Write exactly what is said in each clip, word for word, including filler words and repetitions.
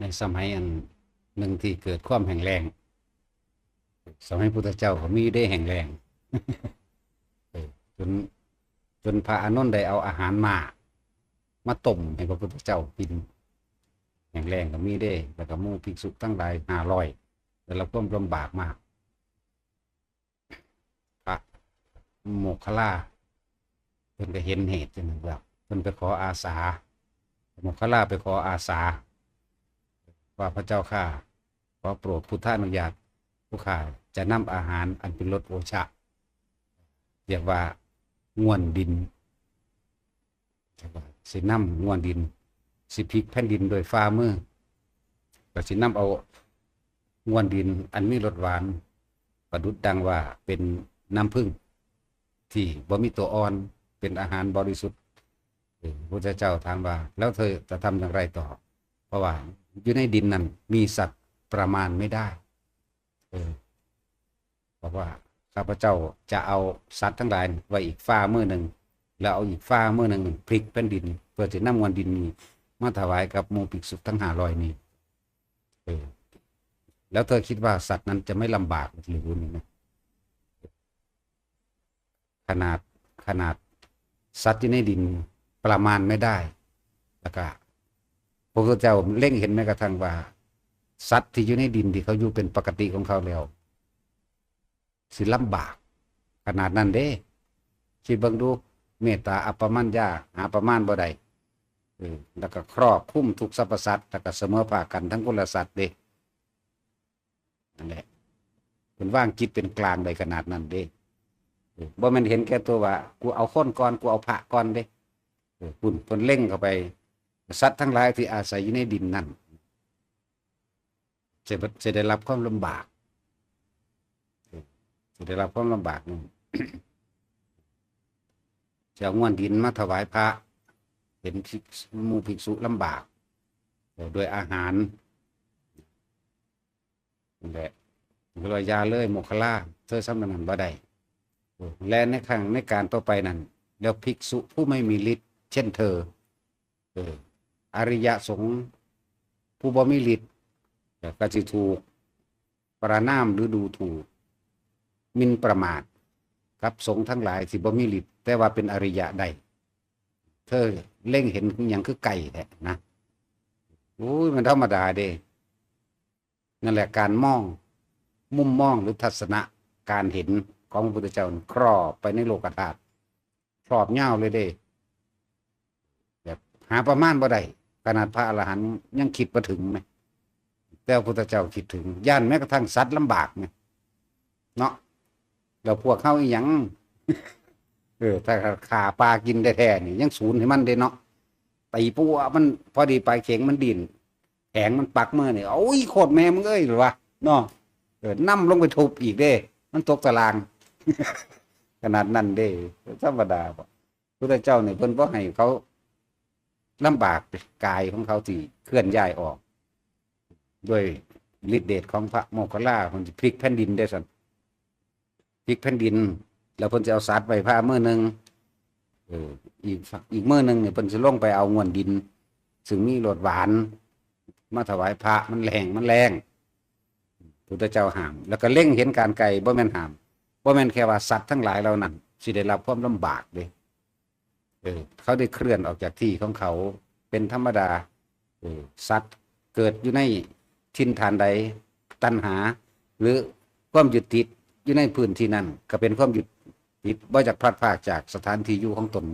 ในสมัยอันหนึ่งที่เกิดความแห้งแล้ง สมัยพุทธเจ้าก็มีได้แห้งแล้ง เออ จน จนพระอานนท์ได้เอาอาหารมา มาต้มให้พระพุทธเจ้ากิน แห้งแล้งก็มีได้ แล้วก็หมู่ภิกษุทั้งหลายห้าร้อย ได้รับความลำบากมาก พระโมคคัลลา เพิ่นก็เห็นเหตุจังนั้นแล้ว เพิ่นไปขออาสา โมคคัลลาไปขออาสา ว่า พระเจ้าข้า ขอโปรดพุทธานุญาต ผู้ข้าจะนำอาหารอันเป็นรสโอชะ เรียกว่าง่วนดิน สินำง่วนดิน สิพลิกแผ่นดินด้วยฝ่ามือ ก็สินำเอาง่วนดินอันมีรสหวาน ประดุจดังว่าเป็นน้ำผึ้งที่บ่มีตัวอ่อน เป็นอาหารบริสุทธิ์ เออ พระพุทธเจ้าถามว่า แล้วเธอจะทำอย่างไรต่อ เพราะว่าอยู่ในดินนั้นมีสัตว์ประมาณไม่ได้ เออ บอกว่า ข้าพเจ้าจะเอาสัตว์ทั้งหลายไว้อีกฝ่ามือหนึ่ง แล้วเอาอีกฝ่ามือหนึ่งพลิกแผ่นดิน เพื่อจะนำง่วนดินนี้มาถวายกับหมู่ภิกษุทั้งห้าร้อยนี้ เออ แล้วเธอคิดว่าสัตว์นั้นจะไม่ลำบากหรือนี่นะ ขนาด ขนาดสัตว์อยู่ในดินประมาณไม่ได้ แล้วก็พระพุทธเจ้าเล็งเห็นแม้กระทั่งว่า สัตว์ที่อยู่ในดินที่เขาอยู่เป็นปกติของเขาแล้ว สิลำบากขนาดนั้นเด้ คิดเบิ่งดู เมตตาอัปปมัญญาหาประมาณบ่ได้ เออ แล้วก็ครอบคลุมทุกสรรพสัตว์ แล้วก็เสมอภาคกันทั้งคนละสัตว์เด้ นั่นแหละ เป็นวางจิตเป็นกลางได้ขนาดนั้นเด้ เออ บ่แม่นเห็นแก่ตัวว่า กูเอาคนก่อน กูเอาพระก่อนเด้ เออ คุณเพิ่นเล็งเข้าไป สัตว์ทั้งหลายที่อาศัยอยู่ในดินนั่น จะ จะได้รับความลำบาก เออ จะได้รับความลำบากนั่น จะเอาง่วนดินมาถวายพระ เห็นภิกษุ หมู่ภิกษุลำบาก เออ ด้วยอาหาร นั่นแหละ เพิ่นว่า อย่าเลยโมคคัลลา เธอทำอย่างนั้นบ่ได้ เออ และในครั้งในการต่อไปนั้น แล้วภิกษุผู้ไม่มีฤทธิ์เช่นเธอ เออ อริยสงฆ์ผู้บ่มีฤทธิ์ เออ ก็สิถูกประณามหรือดูถูก หมิ่นประมาท กับสงฆ์ทั้งหลายที่บ่มีฤทธิ์ แต่ว่าเป็นอริยะได้ เธอเล็งเห็นหยังคือไกลแท้นะ โอ้ย มันธรรมดาเด้ นั่นแหละ การมอง มุมมองหรือทัศนะการเห็นของพระพุทธเจ้านี่ครอบไปในโลกธาตุ ครอบยาวเลยเด้ แบบหาประมาณบ่ได้ ขนาดพระอรหันต์ยังคิดบ่ถึงแหม แต่พระพุทธเจ้าคิดถึง ย่านแม้กระทั่งสัตว์ลำบากแหม เนาะ แล้วพวกเฮาอีหยัง เออ ถ้าฆ่าปลากินแท้ๆนี่ ยังสูนให้มันเด้เนาะ ตีปัวมัน พอดีปลาเข็งมันดิ้น แหงมันปักมือนี่ โอ้ย โคตรแม่มึงเอ้ย หรือวะ เนาะ เออ นำลงไปทุบอีกเด้ มันตกตาราง ขนาดนั้นเด้ ธรรมดาบ่ พุทธเจ้านี่เพิ่นบ่ให้เขาลำบากกายของเขาที่เคลื่อนย้ายออก ด้วยฤทธิ์เดชของพระโมคคัลลา เพิ่นสิพลิกแผ่นดินได้ซั่น พลิกแผ่นดิน แล้วเพิ่นสิเอาสัตว์ไว้ฝ่ามือหนึ่ง เออ อีก อีกมือหนึ่งนี่เพิ่นสิลงไปเอาง่วนดิน ซึ่งมีรสหวาน มาถวายพระ มันแห้ง มันแล้ง พุทธเจ้าห้าม แล้วก็เล็งเห็นการไกล บ่แม่นห้าม บ่แม่นแค่ว่าสัตว์ทั้งหลายเหล่านั้นสิได้รับความลำบากเด้ เออ เขาได้เคลื่อนออกจากที่ของเขาเป็นธรรมดา เออ สัตว์เกิดอยู่ในถิ่นฐานใด ตัณหา หรือความยึดติดอยู่ในพื้นที่นั้น ก็เป็นความยึดติด บ่อยากพลัดพรากจากสถานที่อยู่ของตน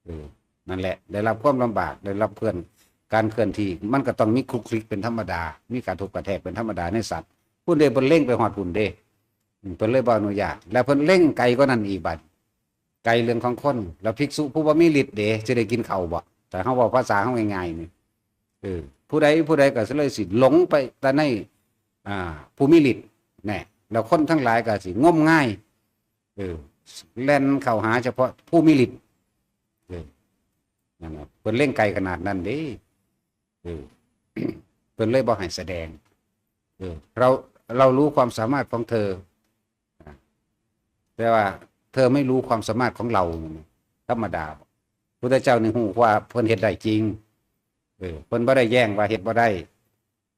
เออ นั่นแหละ ได้รับความลำบาก ได้รับเคลื่อน การเคลื่อนที่ มันก็ต้องมีคลุกคลิกเป็นธรรมดา มีการทุบกระแทกเป็นธรรมดาในสัตว์ พุ้นเด้ เพิ่นเล็งไปฮอดพุ้นเด้ อืม เพิ่นเลยบ่อนุญาต แล้วเพิ่นเล็งไกลกว่านั้นอีกบัด ไกลเรื่องของคน แล้วภิกษุผู้บ่มีฤทธิ์เด้ สิได้กินข้าวบ่ แต่เฮาเว้าภาษาเฮาง่ายๆนี่ เออ ผู้ใดผู้ใดก็เลยสิหลงไปแต่ใน อ่า ผู้มีฤทธิ์แน่ แล้วคนทั้งหลายก็สิงมงาย เออ แล่นเข้าหาเฉพาะผู้มีฤทธิ์ เออ นั่นน่ะ เพิ่นเล็งไกลขนาดนั้นเด้ เออ เพิ่นเลยบ่ให้แสดง เออ เรา เรารู้ความสามารถของเธอ แต่ว่าเธอไม่รู้ความสามารถของเรา ธรรมดา พุทธเจ้านี่ฮู้ว่าเพิ่นเฮ็ดได้จริง เออ เพิ่นบ่ได้แย้งว่าเฮ็ดบ่ได้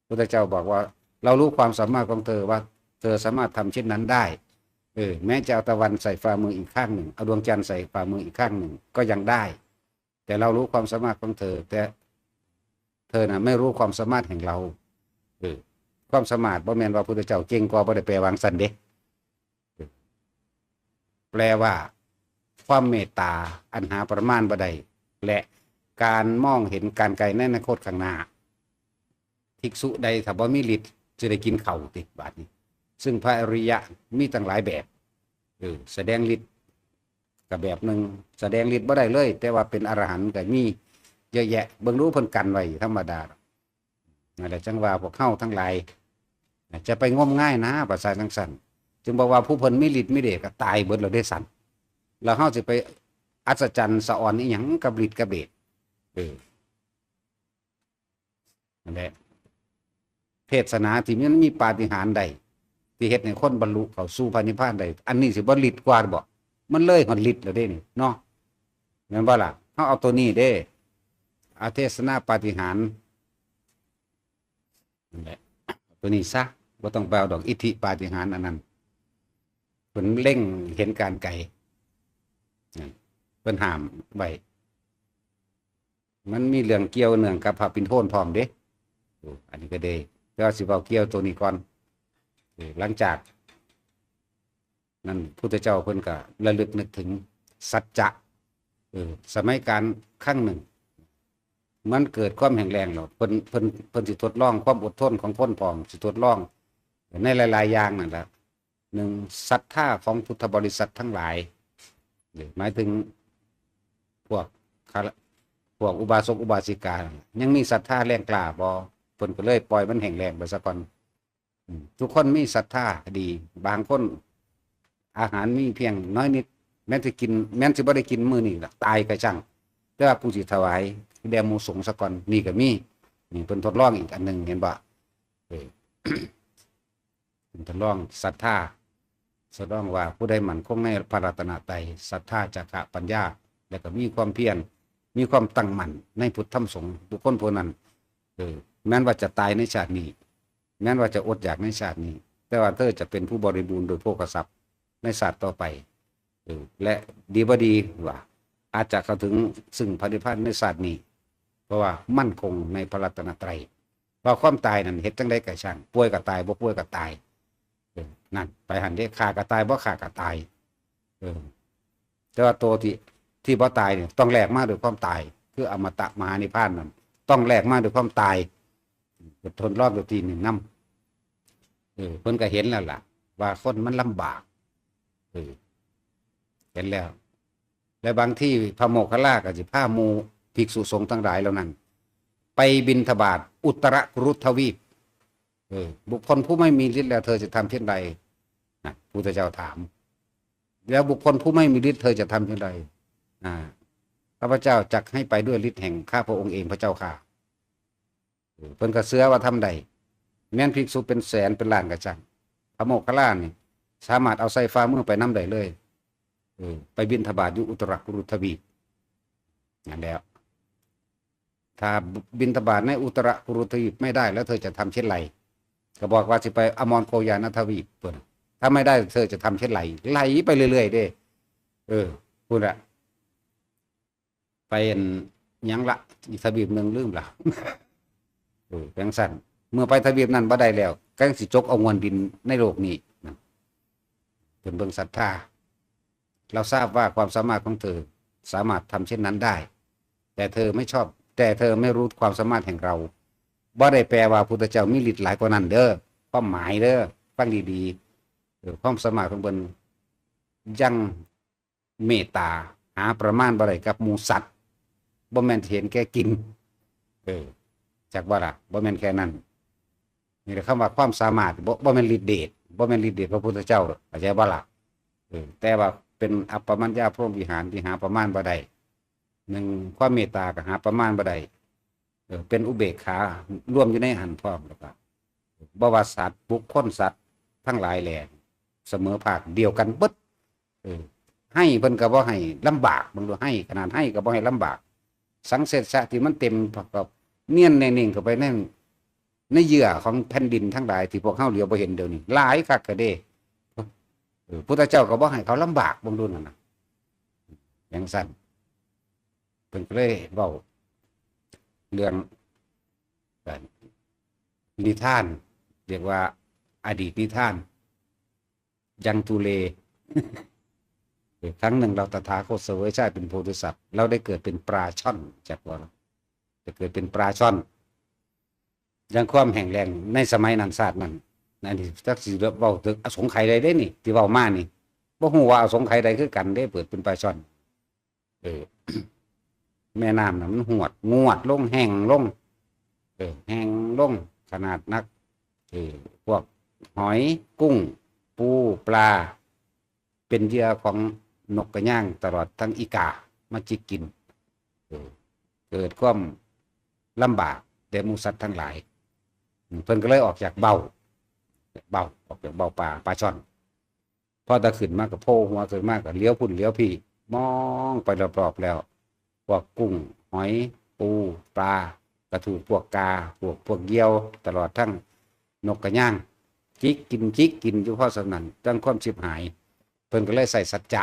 พุทธเจ้าบอกว่า เรารู้ความสามารถของเธอว่าเธอสามารถทำเช่นนั้นได้ เออ แม้จะเอาตะวันใส่ฝ่ามืออีกข้างหนึ่ง เอาดวงจันทร์ใส่ฝ่ามืออีกข้างหนึ่งก็ยังได้ แต่เรารู้ความสามารถของเธอ แต่เธอน่ะไม่รู้ความสามารถแห่งเรา เออ ความสามารถบ่แม่นว่าพุทธเจ้าเก่งกว่า บ่ได้แปลว่าจั่งซั้นเด้ แปลว่า ความเมตตาอันหาประมาณบ่ได้ และการมองเห็นการไกลในอนาคตข้างหน้า ภิกษุใดถ้าบ่มีฤทธิ์จะได้กินข้าวติบาดนี้ ซึ่งพระอริยะมีตั้งหลายแบบ เออ แสดงฤทธิ์ก็แบบหนึ่ง แสดงฤทธิ์บ่ได้เลย แต่ว่าเป็นอรหันต์ก็มีเยอะแยะ เบิ่งดูเพิ่นกันไว้ธรรมดา นั่นแหละจั่งว่าพวกเฮาทั้งหลาย จะไปงมงายนะ ภาษาจั่งซั้น จึงบอกว่าผู้เพิ่นมีฤทธิ์มีเดชก็ตายเบิดแล้วเด้ซั้น แล้วเฮาสิไปอัศจรรย์สะออนอีหยังกับฤทธิ์กับเดช เออ นั่นแหละ เทศนาที่มันมีปาฏิหาริย์ใด ที่เฮ็ดให้คนบรรลุเข้าสู่พระนิพพานได้ อันนี้สิบ่ฤทธิ์กว่าบ่ มันเลยฮอดฤทธิ์แล้วเด้นี่เนาะ แม่นบ่ล่ะ เฮาเอาตัวนี้เด้ อาเทศนาปาฏิหาริย์ นั่นแหละ ตัวนี้ซะ บ่ต้องไปเอาดอกอิทธิปาฏิหาริย์อันนั้น เพิ่นเล็งเห็นการไกล นั่น เพิ่นห้ามไว้ มันมีเรื่องเกี่ยวเนื่องกับพระปิณโทนพร้อมเด้ โอ้ อันนี้ก็เด้ แต่ว่าสิเว้าเกี่ยวตัวนี้ก่อน เออ หลังจากนั้นพุทธเจ้าเพิ่นก็ระลึกนึกถึงสัจจะ เออ สมัยกาลครั้งหนึ่ง มันเกิดความแห้งแล้งแล้ว เพิ่น เพิ่น เพิ่นสิทดลองความอดทนของคนพร้อม สิทดลองในหลายๆอย่างนั่นแหละ หนึ่ง ศรัทธาของพุทธบริษัททั้งหลาย หรือหมายถึงพวกข้า พวกอุบาสกอุบาสิกา ยังมีศรัทธาแรงกล้าบ่ เพิ่นก็เลยปล่อยมันแห้งแล้งไปซะก่อน อืม ทุกคนมีศรัทธาดี บางคนอาหารมีเพียงน้อยนิด แม้นสิกิน แม้นสิบ่ได้กินมื้อนี้ล่ะ ตายก็ช่าง แต่ว่ากูสิถวายแด่หมู่สงฆ์ซะก่อน นี่ก็มี นี่เพิ่นทดลองอีกอันหนึ่ง เห็นบ่ เออ เพิ่นทดลองศรัทธา ทดลองว่าผู้ใดมั่นคงในพระรัตนตรัย ศรัทธา จาคะ ปัญญา แล้วก็มีความเพียร มีความตั้งมั่นในพุทธธรรมสงฆ์ บุคคลผู้นั้น เออ แม้นว่าจะตายในชาตินี้ แม้นว่าจะอดอยากในชาตินี้ แต่ว่าเธอจะเป็นผู้บริบูรณ์โดยโภคทรัพย์ในชาติต่อไป เออ และดีบ่ดีว่า อาจจะเข้าถึงซึ่งพระนิพพานในชาตินี้ เพราะว่ามั่นคงในพระรัตนตรัย ว่าความตายนั่นเฮ็ดจั่งใดก็ช่าง ป่วยก็ตาย บ่ป่วยก็ตาย เออ นั่น ไปหั่นเด้ ฆ่าก็ตาย บ่ฆ่าก็ตาย เออ แต่ว่าตัวที่ ที่บ่ตายเนี่ย ต้องแลกมาด้วยความตาย คืออมตะมหานิพพานนั่น ต้องแลกมาด้วยความตาย ทดลองตัวที่หนึ่งนำ เออ เพิ่นก็เห็นแล้วล่ะ ว่าคนมันลำบาก เออ เห็นแล้ว และบางที่พระโมคคัลลาก็สิพาหมู่ภิกษุสงฆ์ทั้งหลายเหล่านั้น ไปบิณฑบาตอุตรกุรุทวีป เออ บุคคลผู้ไม่มีฤทธิ์แล้วเธอจะทำเช่นไร นะ พุทธเจ้าถาม แล้วบุคคลผู้ไม่มีฤทธิ์เธอจะทำเช่นไร อ่า ข้าพเจ้าจักให้ไปด้วยฤทธิ์แห่งข้าพระองค์เองพระเจ้าค่ะ เออ เพิ่นก็เชื่อว่าทำได้ แม้นภิกษุเป็นแสนเป็นล้านก็ช่าง พระโมคคัลลานี่ สามารถเอาใส่ฝ่ามือไปนำได้เลย เออ ไปบิณฑบาตอยู่อุตรกุรุทวีป นั่นแหละ ถ้าบิณฑบาตในอุตรกุรุทวีปไม่ได้แล้วเธอจะทำเช่นไร ก็บอกว่าสิไปอมรโคยานทวีป เพิ่น ถ้าไม่ได้เธอจะทำเช่นไร ไหลไปเรื่อยๆเด้ เออ พุ้นละ ไปอันหยังละ อีกทวีปหนึ่งลืมละ เออ จั่งซั้น เมื่อไปทวีปนั้นบ่ได้แล้ว ก็ยังสิจกเอามวลดินในโลกนี้นะ เพิ่นเบิ่งศรัทธา เราทราบว่าความสามารถของเธอสามารถทำเช่นนั้นได้ แต่เธอไม่ชอบ แต่เธอไม่รู้ความสามารถแห่งเรา บ่ได้แปลว่าพุทธเจ้ามีฤทธิ์หลายกว่านั้นเด้อ ความหมายเด้อ ฟังดีๆ เออ ความสามารถของเพิ่นยังเมตตา หาประมาณบ่ได้กับหมู่สัตว์ บ่แม่นเห็นแก่กิน เออ จักว่าล่ะ บ่แม่นแค่นั้น นี่แหละคำว่าความสามารถ บ่ บ่แม่นฤทธิ์เดช บ่แม่นฤทธิ์เดชพระพุทธเจ้า เข้าใจบ่ล่ะ เออ แต่ว่าเป็นอัปปมัญญาพรหมวิหารที่หาประมาณบ่ได้ หนึ่ง ความเมตตาก็หาประมาณบ่ได้ เออ เป็นอุเบกขารวมอยู่ในหั้นพร้อม แล้วก็ บ่ว่าสัตว์ บุคคล สัตว์ทั้งหลายแหละ เสมอภาคเดียวกันเบิด เออ ให้เพิ่นก็บ่ให้ลำบาก เบิ่งดู ให้ ขนาดให้ก็บ่ให้ลำบาก สังเสสสะที่มันเต็มก็เนียนแน่นิ่งเข้าไปใน ในเยื่อของแผ่นดินทั้งหลายที่พวกเฮาเหลียวบ่เห็นเดี๋ยวนี้ หลายคักกะเด้ เออ พุทธเจ้าก็บ่ให้เขาลำบาก เบิ่งดูนั่นน่ะ จั่งซั้น เพิ่นก็เลยเว้าเรื่อง เอ่อ นิทาน เรียกว่าอดีตนิทาน ยังทุเล ครั้งหนึ่งเราตถาคตเสวยชาติเป็นโพธิสัตว์ เราได้เกิดเป็นปลาช่อน จักว่า จะเกิดเป็นปลาช่อน อย่างความแห้งแล้งในสมัยนั้นชาตินั้น อันนี้จักสิเว้าถึงอสงไขยใดเด้นี่ ที่เว้ามานี่ บ่ฮู้ว่าอสงไขยใดคือกันเด้ เกิดเป็นปลาช่อน เออ แม่น้ำน่ะมันหวด งวดลง แห้งลง เออ แห้งลง ขนาดนัก เออ พวกหอย กุ้ง ปู ปลา เป็นเหยื่อของนกกระยาง ตลอดทั้งอีกา มาจิกกิน เออ เกิดความลำบากแด่หมู่สัตว์ทั้งหลาย อืม เพิ่นก็เลยออกจากเบ้า เบ้า ออกจากเบ้าปลา ปลาช่อน พอตะขึ้นมาก็โผล่หัวขึ้นมาก็เหลียวพุ้นเหลียวพี้ มองไปรอบๆแล้ว พวกกุ้ง หอย ปู ปลา ก็ถูกพวกกา พวก พวกเหยี่ยว ตลอดทั้งนกกระยาง จิกกิน จิกกินอยู่พอส่ำนั้น จั่งความฉิบหาย เพิ่นก็เลยใส่สัจจะ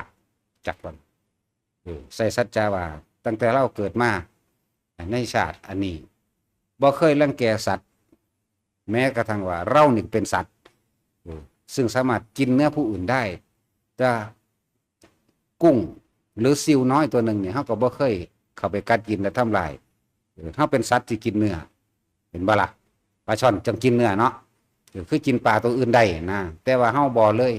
จักว่า เออ ใส่สัจจะว่า ตั้งแต่เราเกิดมาในชาติอันนี้ บ่เคยรังแกสัตว์ แม้กระทั่งว่าเรานี่เป็นสัตว์ เออ ซึ่งสามารถกินเนื้อผู้อื่นได้ แต่กุ้งหรือซิวน้อยตัวหนึ่งเนี่ย เฮาก็บ่เคยเข้าไปกัดกินและทำลาย เออ เฮาเป็นสัตว์ที่กินเนื้อ เห็นบ่ล่ะ ปลาช่อนจั่งกินเนื้อเนาะ เออ คือกินปลาตัวอื่นได้นะ แต่ว่าเฮาบ่เลย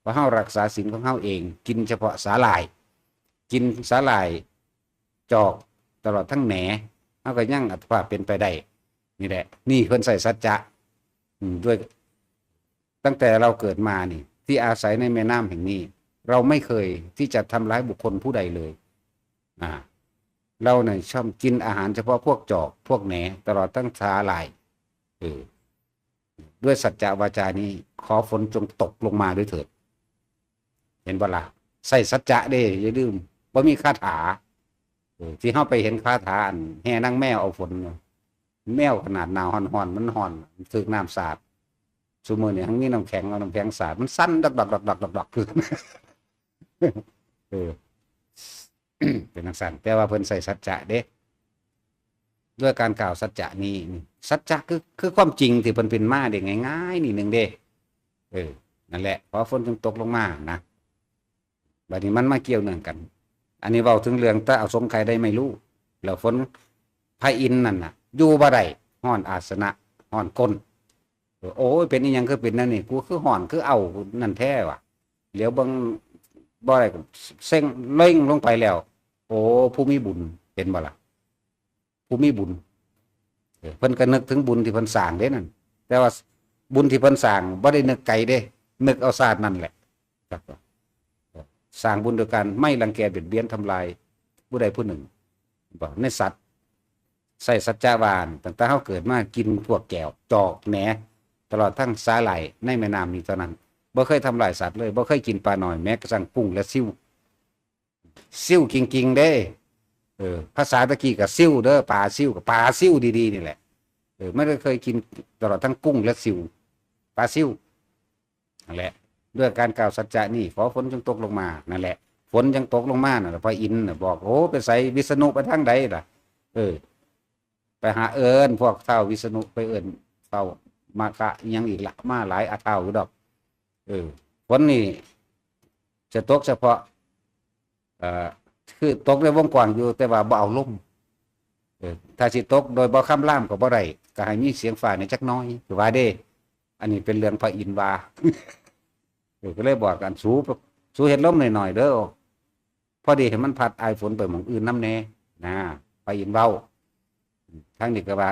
เพราะเฮารักษาศีลของเฮาเอง กินเฉพาะสาหร่าย กินสาหร่าย จอก ตลอดทั้งแหน เฮาก็ยังอัตภาพเป็นไปได้ นี่แหละ นี่เพิ่นใส่สัจจะ อืม ด้วย ตั้งแต่เราเกิดมานี่ ที่อาศัยในแม่น้ำแห่งนี้ เราไม่เคยที่จะทำร้ายบุคคลผู้ใดเลย อ่า เราเนี่ยชอบกินอาหารเฉพาะพวกจอก พวกแหน ตลอดทั้งสาหร่าย เออ ด้วยสัจจะวาจานี้ ขอฝนจงตกลงมาด้วยเถิด เห็นบ่ล่ะ ใส่สัจจะเด้ อย่าลืม บ่มีคาถา เออ ที่เฮาไปเห็นคาถาอันแห่นางแมวเอาฝน แมวขนาดหนาวฮ้อนๆ มันฮ้อน มันถืกน้ำสาด ซุมื้อนี้ทั้งมีน้ำแข็ง เอาน้ำแข็งสาด มันสั่นดอกๆๆๆๆ เออ เป็นจั่งซั้น แต่ว่าเพิ่นใส่สัจจะเด้ ด้วยการกล่าวสัจจะนี้ สัจจะคือ คือความจริงที่เพิ่นเป็นมาเด้ ง่ายๆ นี่หนึ่งเด้ เออ นั่นแหละ ขอฝนจงตกลงมานะ บัดนี้มันมาเกี่ยวเนื่องกัน อันนี้เว้าถึงเรื่องแต่อสงไขยใดไม่รู้ แล้วฝน พระอินทร์นั่นน่ะ อยู่บ่ได้ ฮ้อนอาสนะ ฮ้อนก้น เออ โอ้ย เป็นอีหยังคือเป็นแนวนี้ กูคือฮ้อนคือเอานั่นแท้วะ เหลียวเบิ่งบ่ได้ก็เซ็งเล็งลงไปแล้ว โอ้ ผู้มีบุญ เห็นบ่ล่ะ ผู้มีบุญ เออ เพิ่นก็นึกถึงบุญที่เพิ่นสร้างเด้นั่น แต่ว่าบุญที่เพิ่นสร้างบ่ได้นึกไกลเด้ นึกเอาชาตินั่นแหละ ครับ สร้างบุญโดยการไม่รังแกเบียดเบียนทำลายผู้ใดผู้หนึ่ง บ่ ในสัตว์ ใส่สัจจะว่า ตั้งแต่เฮาเกิดมากินพวกแก้ว จอก แหน ตลอดทั้งสาหร่ายในแม่น้ำนี้เท่านั้น บ่เคยทำลายสัตว์เลย บ่เคยกินปลาน้อย แม้กระทั่งกุ้งและซิว ซิวจริงๆ เด้ เออ ภาษาตะกี้ก็ซิวเด้อ ปลาซิว ก็ปลาซิวดีๆ นี่แหละ เออ ไม่ได้เคยกิน ตลอดทั้งกุ้งและซิว ปลาซิว นั่นแหละ ด้วยการกล่าวสัจจะนี่ ขอฝนจงตกลงมา นั่นแหละ ฝนยังตกลงมานั่นแหละ พระอินทร์น่ะบอก โอ้ ไปไส วิษณุไปทางใดล่ะ เออ ไปหาเอิ้นพวกท้าววิษณุ ไปเอิ้นท้าวมาคะอิหยังอีกละ มาหลายอาท้าวอยู่ดอก เออ ฝนนี่จะตกเฉพาะ เอ่อ คือตกในวงกว้างอยู่ แต่ว่าบ่เอาลม เออ ถ้าสิตกโดยบ่คำรามก็บ่ได้ ก็ให้มีเสียงฟ้าในจักหน่อย คือว่าเด้ อันนี้เป็นเรื่องพระอินทร์ว่า เออ ก็เลยบอกกัน สู สูเฮ็ดลมหน่อยๆ เด้อ พอดีให้มันพัดอายฝนไปหม่องอื่นนำแน่ นะ พระอินทร์เว้า ทางนี้ก็ว่า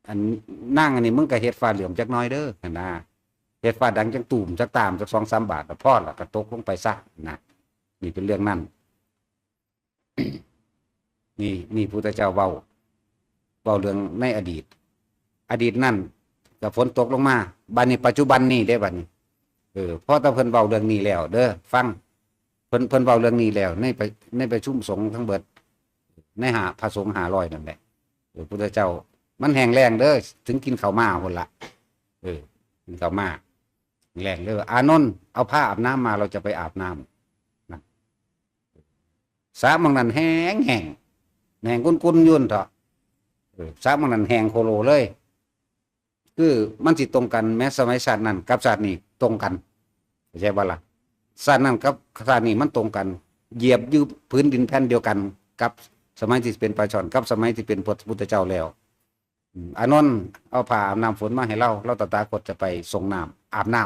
อันนางอันนี้มึงก็เฮ็ดฟ้าเหลื่อมจักหน่อยเด้อ หั่นนะ เฮ็ดฟ้าดังจักตูมจักตามจักสองสามบาท แล้วพอละก็ตกลงไปซะ นะ นี่เป็นเรื่องนั้น นี่ นี่พุทธเจ้าเว้า เว้าเรื่องในอดีต อดีตนั่นก็ฝนตกลงมา บัดนี้ปัจจุบันนี่เด้ บัดนี้ เออ พอแต่เพิ่นเว้าเรื่องนี้แล้ว เด้อ ฟัง เพิ่น เพิ่นเว้าเรื่องนี้แล้ว ในประ ในประชุมสงฆ์ทั้งเบิด ในห้า พระสงฆ์ห้าร้อยนั่นแหละ เออ พุทธเจ้า มันแห้งแล้งเด้อ ถึงกินข้าวมาพุ่นละ เออ กินข้าวมา แห้งแล้งเด้อ อานนท์ เอาผ้าอาบน้ำมา เราจะไปอาบน้ำนะ สระหม่องนั้นแห้งแห้ง แห้งกุ่นๆ อยู่หั่นเถาะ เออ สระหม่องนั้นแห้งโคโลเลย คือมันสิตรงกันแม้สมัยชาตินั้นกับชาตินี้ตรงกัน เข้าใจบ่ล่ะ ชาตินั้นกับชาตินี้มันตรงกัน เหยียบอยู่พื้นดินแผ่นเดียวกัน กับสมัยที่เป็นปลาช่อน กับสมัยที่เป็นพระพุทธเจ้าแล้ว อืม อานนท์ เอาผ้าอาบน้ำฝนมาให้เรา เราตถาคตจะไปสรงน้ำ อาบน้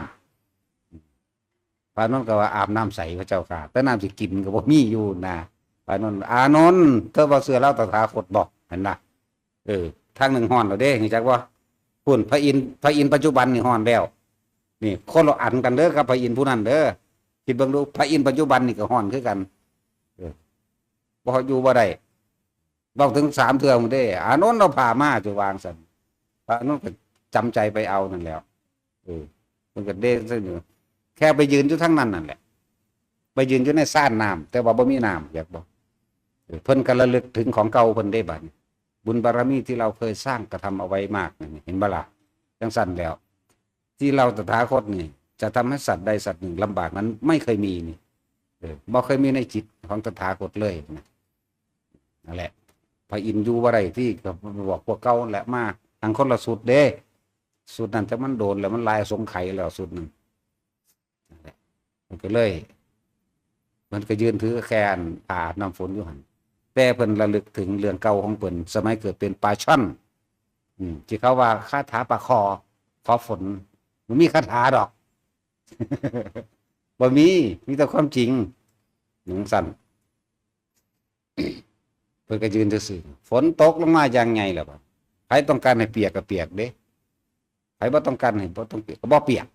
ำ พระอานนท์ก็ว่า "อาบน้ำใสพระเจ้าค่ะ แต่น้ำสิกินก็บ่มีอยู่นะ" พระอานนท์ "อานนท์ เธอบ่เชื่อเราตถาคตบ่ หั้นนะ เออ ทางหนึ่งฮ้อนแล้วเด้ รู้จักบ่ พุ่น พระอินทร์ พระอินทร์ปัจจุบันนี่ฮ้อนแล้ว นี่ คนละอันกันเด้อกับพระอินทร์ผู้นั้นเด้อ คิดเบิ่งดู พระอินทร์ปัจจุบันนี่ก็ฮ้อนคือกัน เออ บ่อยู่บ่ได้" เว้าถึงสามเทื่อหมดเด้ อานนท์ เอาผ้ามา จะวางซั่น พระอานนท์ก็จำใจไปเอานั่นแหล้ว เออ เพิ่นก็เด้งซะอยู่ แค่ไปยืนอยู่ทางนั้นนั่นแหละ ไปยืนอยู่ในซ่านน้ำ แต่ว่าบ่มีน้ำ อยากบอก เออ เพิ่นก็ระลึกถึงของเก่าเพิ่นได้บัดนี้ บุญบารมีที่เราเคยสร้างกระทำเอาไว้มากนั่นนี่ เห็นบ่ล่ะ จังซั่นแล้ว ที่เราตถาคตนี่ จะทำให้สัตว์ใดสัตว์หนึ่งลำบากนั้นไม่เคยมีนี่ เออ บ่เคยมีในจิตของตถาคตเลยนะ นั่นแหละ พระอินทร์อยู่บ่ได้ที่ก็บอกพวกเก่าแหละ มาทั้งคนละชุดเด้ ชุดนั้นแต่มันโดนแล้ว มันหลายสงไขยแล้วชุดนั้น นั่นแหละ มันก็เลย มันก็ยืนถือแค่อันผ้าอาบน้ำฝนอยู่หั่น แต่เพิ่นระลึกถึงเรื่องเก่าของเพิ่น สมัยเกิดเป็นปลาช่อน อืม ที่เขาว่าคาถาปลาคอ ขอฝน บ่มีคาถาดอก บ่มี มีแต่ความจริง จังซั่น เพิ่นก็ยืนซื่อๆ ฝนตกลงมาอย่างใหญ่แล้วบัด ใครต้องการให้เปียกก็เปียกเด้ ใครบ่ต้องการให้บ่ต้องเปียกก็บ่เปียก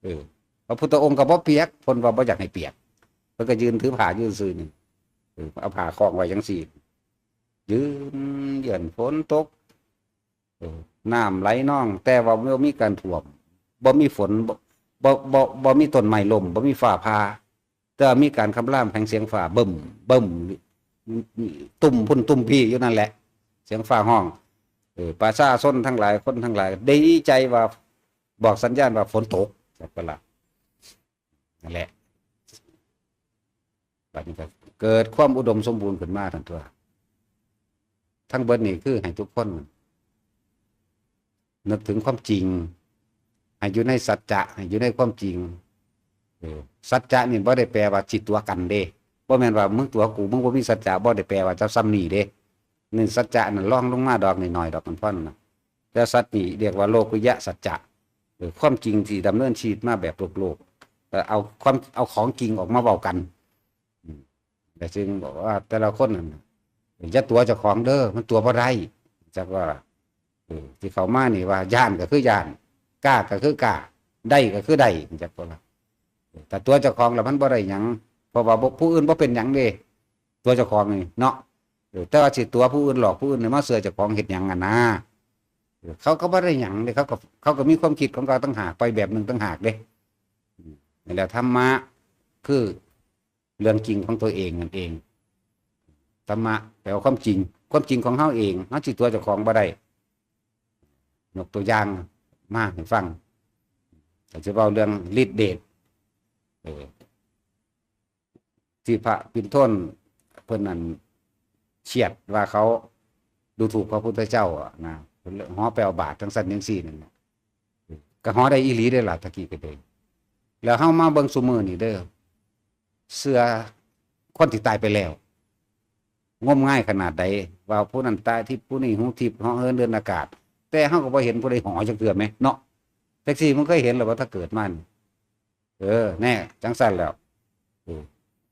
เออ พระพุทธองค์ก็บ่เปียก เพิ่นว่าบ่อยากให้เปียก เพิ่นก็ยืนถือผ้าอยู่ซื่อๆ นี่ เออ เอาผ้าคล้องไว้จังซี่ ยืนเยือนฝนตก เออ น้ำไหลนอง แต่ว่าบ่มีการท่วม บ่มีฝน บ่ บ่ บ่ บ่มีต้นไม้ล้ม บ่มีฟ้าผ่า แต่ว่ามีการคำรามแผงเสียงฟ้า บึ้ม บึ้ม ตุ่มพุ่นตุ่มพี้อยู่นั่นแหละ เสียงฟ้าฮ้อง เออ ประชาชนทั้งหลาย คนทั้งหลาย ดีใจว่า บอกสัญญาณว่าฝนตก จักบ่ล่ะ นั่นแหละ บัดนี้ก็เกิดความอุดมสมบูรณ์ขึ้นมาทันตัว ทั้งเบิดนี่คือให้ทุกคน นึกถึงความจริง ให้อยู่ในสัจจะ ให้อยู่ในความจริง เออ สัจจะนี่บ่ได้แปลว่าสิตั๋วกันเด้ บ่แม่นว่ามึงตั๋วกู มึงบ่มีสัจจะ บ่ได้แปลว่าจะส่ำนี้เด้ นี่สัจจะนั่นรองลงมาดอกน้อยๆ ดอกมันพอนนะ แต่สัจนี่เรียกว่าโลกุยะสัจจะ เออ ความจริงที่ดำเนินชีวิตมาแบบโลกๆ เออ เอาความ เอาของจริงออกมาเว้ากัน อืม แต่ซึ่งบอกว่าแต่ละคนนั่นน่ะ อย่าตั๋วเจ้าของเด้อ มันตั๋วบ่ได้ จักว่า เออ ที่เข้ามานี่ว่าย้านก็คือย้าน กล้าก็คือกล้า ได้ก็คือได้ จักว่า เออ ถ้าตั๋วเจ้าของแล้วมันบ่ได้หยัง เพราะว่าบ่ ผู้อื่นบ่เป็นหยังเด้ ตั๋วเจ้าของนี่เนาะ เออ แต่ว่าสิตั๋วผู้อื่น หลอกผู้อื่นนี่มาเชื่อเจ้าของเฮ็ดหยังอะนะ เออ เขาก็บ่ได้หยังเด้ เขาก็ เขาก็มีความคิดของเขาต่างหาก ไปแบบหนึ่งต่างหากเด้ อืม นี่แหละธรรมะ คือเรื่องจริงของตัวเองนั่นเอง ธรรมะแปลว่าความจริง ความจริงของเฮาเอง เฮาสิตั๋วเจ้าของบ่ได้ ยกตัวอย่างมาให้ฟัง ก็สิเว้าเรื่องฤทธิ์เดช เออ ที่พระปิณฑนเพิ่นนั่นเชียดว่าเขาดูถูกพระพุทธเจ้าอะนะ เพิ่นเลยเหาะไปเอาบาตรจังซั่นจังซี่นั่นน่ะ ก็เหาะได้อีหลีเด้อล่ะ ตะกี้ก็เด้ แล้วเฮามาเบิ่งซุมื้อนี่เด้อ เชื่อคนที่ตายไปแล้ว งมงายขนาดใด ว่าผู้นั้นตาทิพย์ ผู้นี้หูทิพย์ เหาะเหินเดินอากาศ แต่เฮาก็บ่เห็นผู้ใดเหาะจักเทื่อแหมเนาะ จักซี่ มึงเคยเห็นหรือว่าถ้าเกิดมานี่ เออ แน่ จังซั่นแล้ว เออ